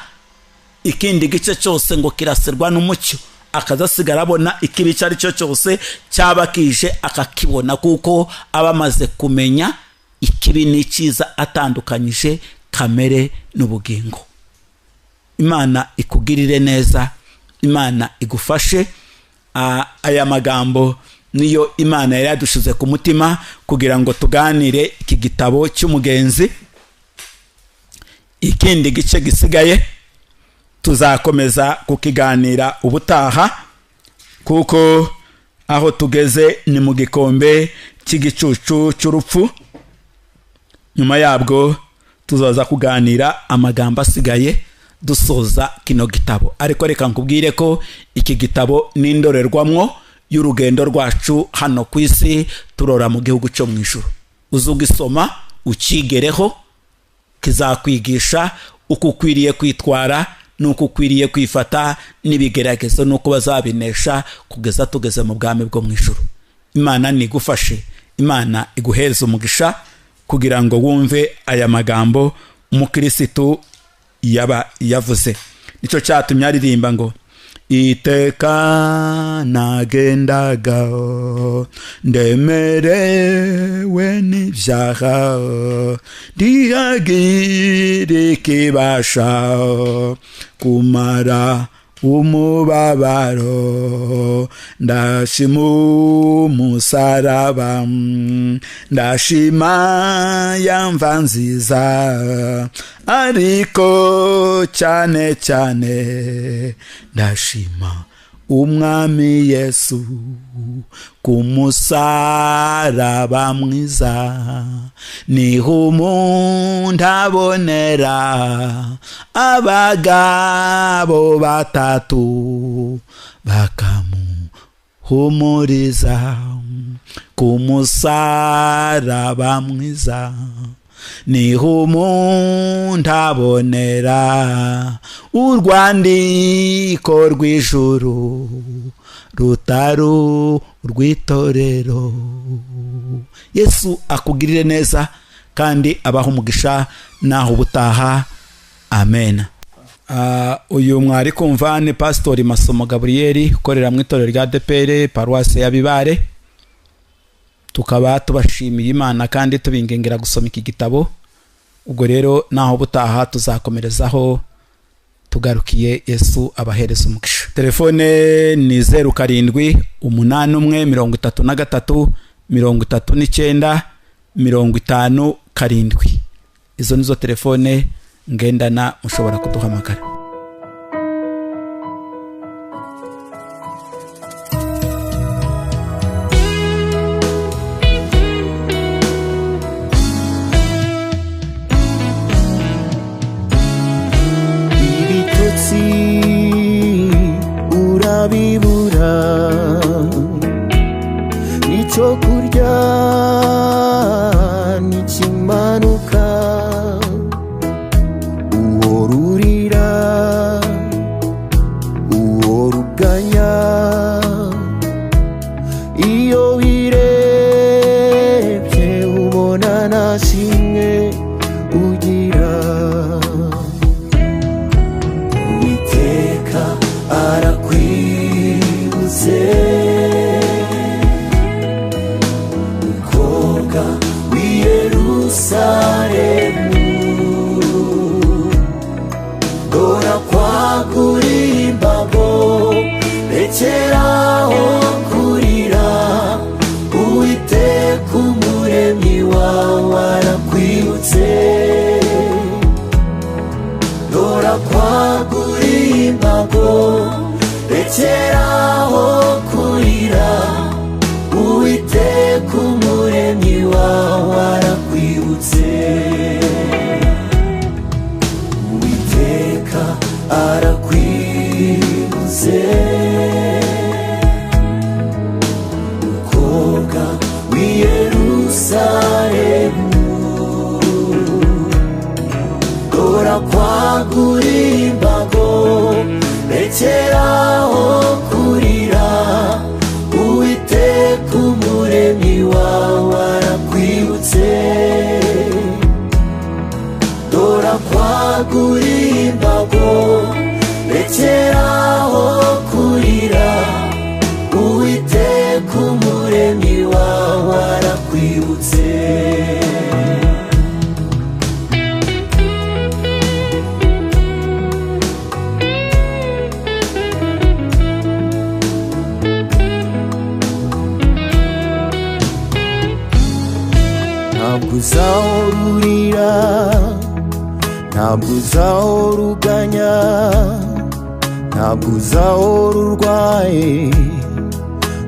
ikindi gice cyose ngo kirasirwa n'umucyo, akazasigara abona ikibi icyo ari cyo cyose cyaba kije akakibona, kuko aba amaze kumenya ikibi n'icyiza, atandukanyije kamere n'ubugingo. Imana ikugirire neza, Imana igufashe. Aya magambo niyo Imana yari yadushize ku mutima kugira ngo tuganire iki gitabo cy'umugenzi. Ikindi gice gisigaye tuzakomeza kukiganira ubutaha, kuko aho tugeze ni mu gikombe cy'igicucu cy'urupfu. Nyuma yabwo tuzaza kuganira amagambo asigaye dusoza kino gitabo. Ariko reka nkubwire ko iki gitabo ni indorerwamwo y'urugendo rwacu hano ku isi, turora mu gihugu cyo mu ijuru. Uzugisoma ukigereho, kizakwigisha uko ukwiriye kwitwara nuko ukwiriye kwifata n'ibigeragezo nuko bazabinesha kugeza tugeze mu bwami bwo mu ijuru. Imana nigufashe, Imana iguhereze umugisha kugira ngo wumve aya magambo umukirisitu yaba yavuze. Nicyo cyatumye aririmba ngo iteka nagendaga ndemerewe n'ibyaha, ntihagire ikibasha kumara umubabaro, ndashima umusaraba, ndashima yamva nziza, ariko cyane cyane ndashima umwami Yesu ku musaraba mwiza, niho umuntu abonera abagabo batatu bakamuhumuriza ku musaraba mwiza, niho umuntu abonera urwandiko rw'ijuru rutari urw'itorero. Yesu akugirire neza kandi abaha umugisha naho ubutaha. Amen. Uyu mwari kumva ni Pastori Masomo Gabriel ukorera mu itorero rya ADEPR Paroisse ya Bibare. Tukaba tubashimiye Imana kandi tubingengera gusoma iki gitabo. Ubwo rero naho ubutaha tuzakomerezaho tugarukiye. Yesu abahereza umugisha. Telefone ni 07 81 33 39 57. Izo nizo telefone ngendana mushobora kuduhamagara. shimwe ugira. Uwiteka arakwibutse, mukobwa w'i Yerusalemu. Dora kwagura imbago, rekeraho kurira. Uwiteka Umuremyi wawe arakwibutse. Dora kwagura imbago, rekeraho kurira. Uwiteka Umuremyi wawe arakwibutse. Uwiteka arakwibutse, mukobwa w'i Yerusalemu. Dora kwagura imbago, rekeraho kurira. Uwiteka Umuremyi wawe arakwibutse. Dora kwagura imbago, rekeraho kurira. Uwiteka Umuremyi wawe arakwibutse. Ntabwo uzahora urira, ntabwo uzahora uganya, ntabwo uzahora urwaye,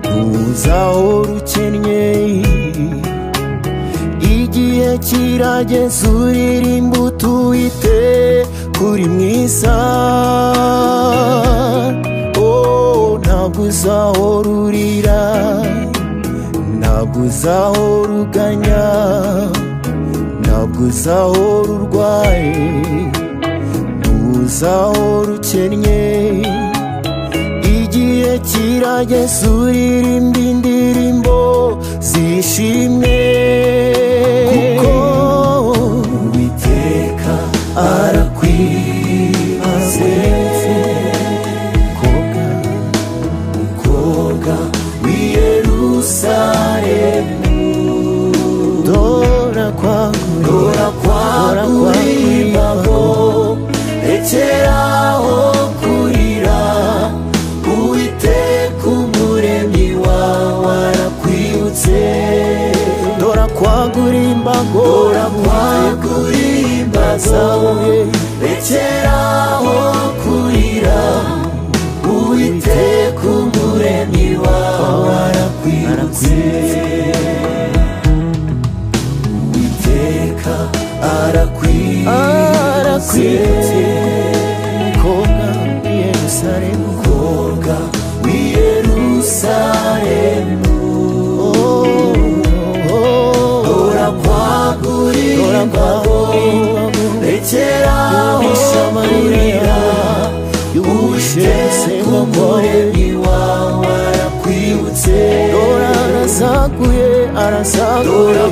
ntuzahora ukennye. Igihe kirageze uririmba utuwite kuri mwiza. Oh, ntabwo uzahora urira, ntabwo uzahora uganya, ntabwo uzahora urwaye, ntuzahora ukennye. Igihe kirageze uririmba indirimbo zishimwe, kuko Uwiteka arakwibutse, Mukobwa, mukobwa w'i Yerusalemu. Dora kwagura, Dora kwagura imbago, rekeraho kurira. Uwiteka Umuremyi wawe arakwibutse. Dora kwagura imbago, Dora kwagura imbago, rekeraho kurira. Uwiteka Umuremyi wawe arakwibutse. Uwiteka arakwibutse, arakwibutse, mukobwa w'i Yerusalemu. Mukobwa w'i Yerusalemu. Oh, oh, Dora kwagura Dora imbago, kwagura imbago, rekeraho yubisha amarira kurira. yawe, yubishe Uwiteka gusenga kwawe. Umuremyi wawe arakwibutse. Dora arasaguye, arasaguye. Dora